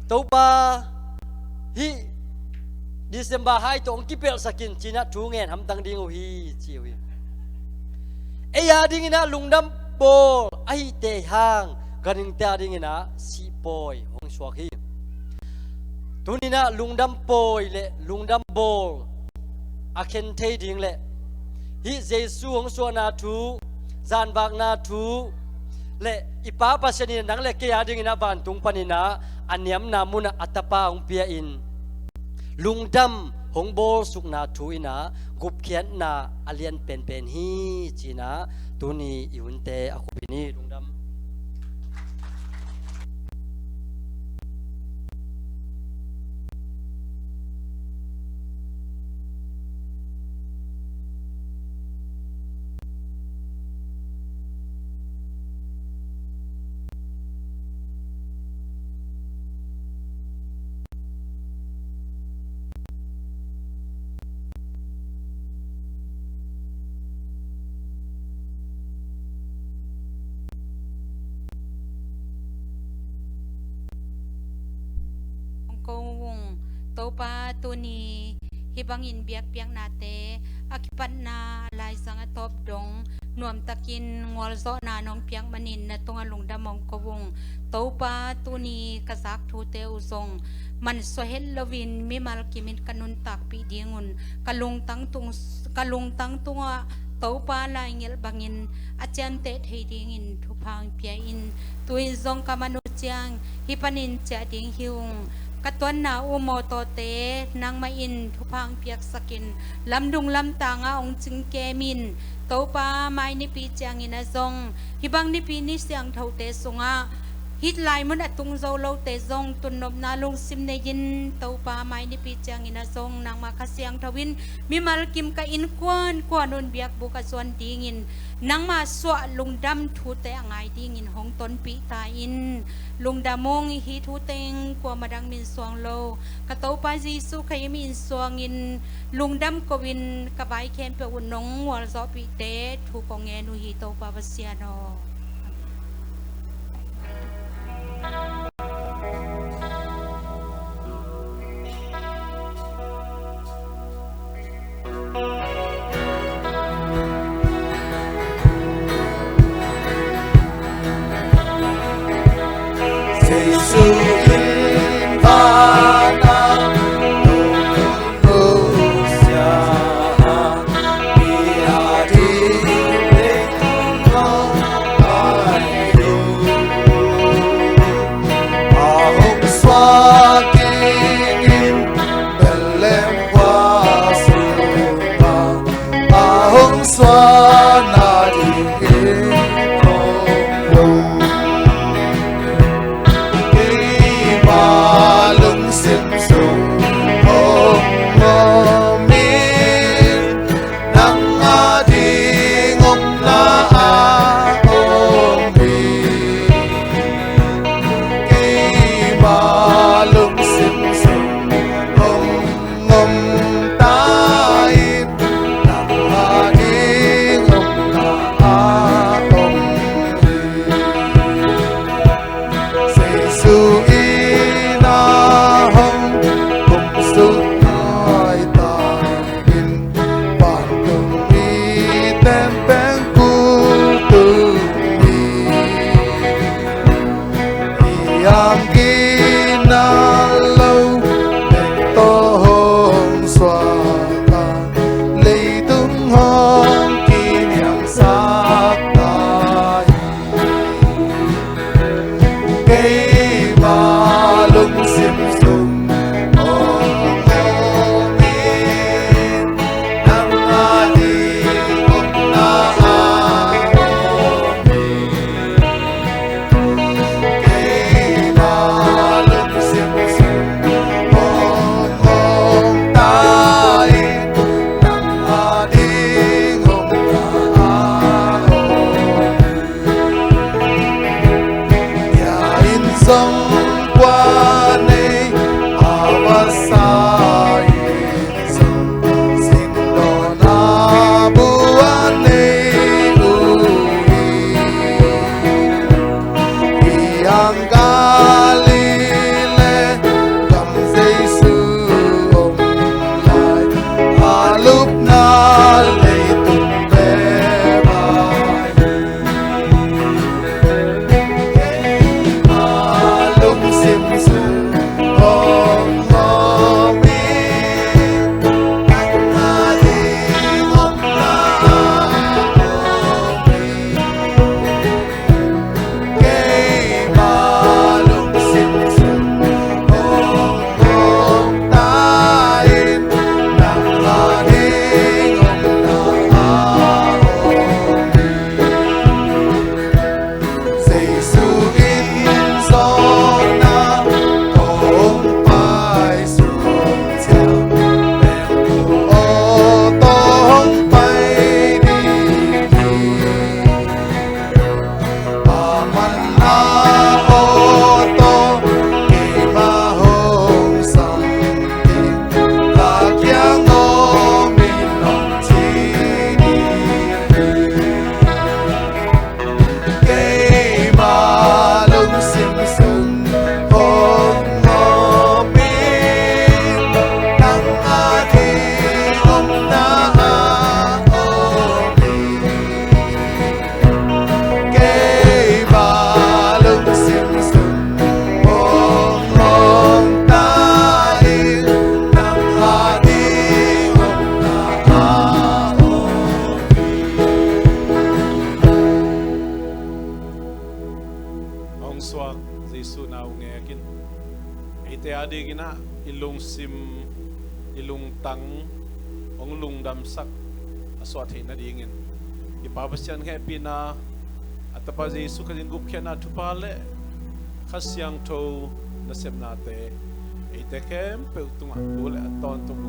Topa, hih December hai tawh hong kipelhsak in ci inah thu ngen hamtang ding uh hi ci uh hi. Ei a ding inah lungdam bawl ahih teh hang ganhingte a ding inah sih pawi hong suak hi. Tuni inah lungdam pawi le lungdam bawl a khen thei ding le hih Jesu hong suahna thu, zanvakna thu le i Pa Pasian in nang le kei a ding inah vantung pan inah a niamna munah a Tapa hong pia in lungdam hong bawlsukna thu inah gupkhiatna a lian penpen hi ci inah tuni i hunte a khupin hi. Lungdam. Topa, tuni hih bangin biakpiaknate a kipatna a laizang a tawp dong nuamtakin ngualzawhna nong piak manin na tungah lungdam hong ko ung. Topa, tuni ka zak thute uh zong mansuah het loin mimal kimin ka nuntakpih dingun ka lungtang tung, ka lungtang tungah Topa laingelh bangin a ciamteh thei dingin thupha hong pia in. Tu-in zong ka man uh ciang hih panin ciah ding hi ung. Ka tuanna uh mawtawte nangmah in thupha hong piaksakin lamdung lamtangah hong cingkemin, Topa, mai nipi ciangin ah zong hih bang nipi ni siangthote sungah hih lai mun a tung zo lote zong tunnopna lungsim nei-in, Topa, mai nipi ciangin ah zong nangmah Kha Siangtho in mimal kim ka innkuan kuan un biakbuk a zuan dingin nangmah suah lungdam thute a ngai dingin hong tonpih ta in. Lungdam ung. Hih thu teng kuamah dang min suang lo ka Topa Jesuh Khrih min suangin lungdam ko-in ka vai khempeuh uh nong ngualzawhpihte thu kong ngen uh hi, Topa Pasian aw. sim, i lungtang hong lungdamsak a suah theih nadingin i Pa Pasian hehpihna, a Tapa Jesu Khazih in gupkhiatna thupha le Kha Siangtho nasepnate eite khempeuh tungah tu le a tawntung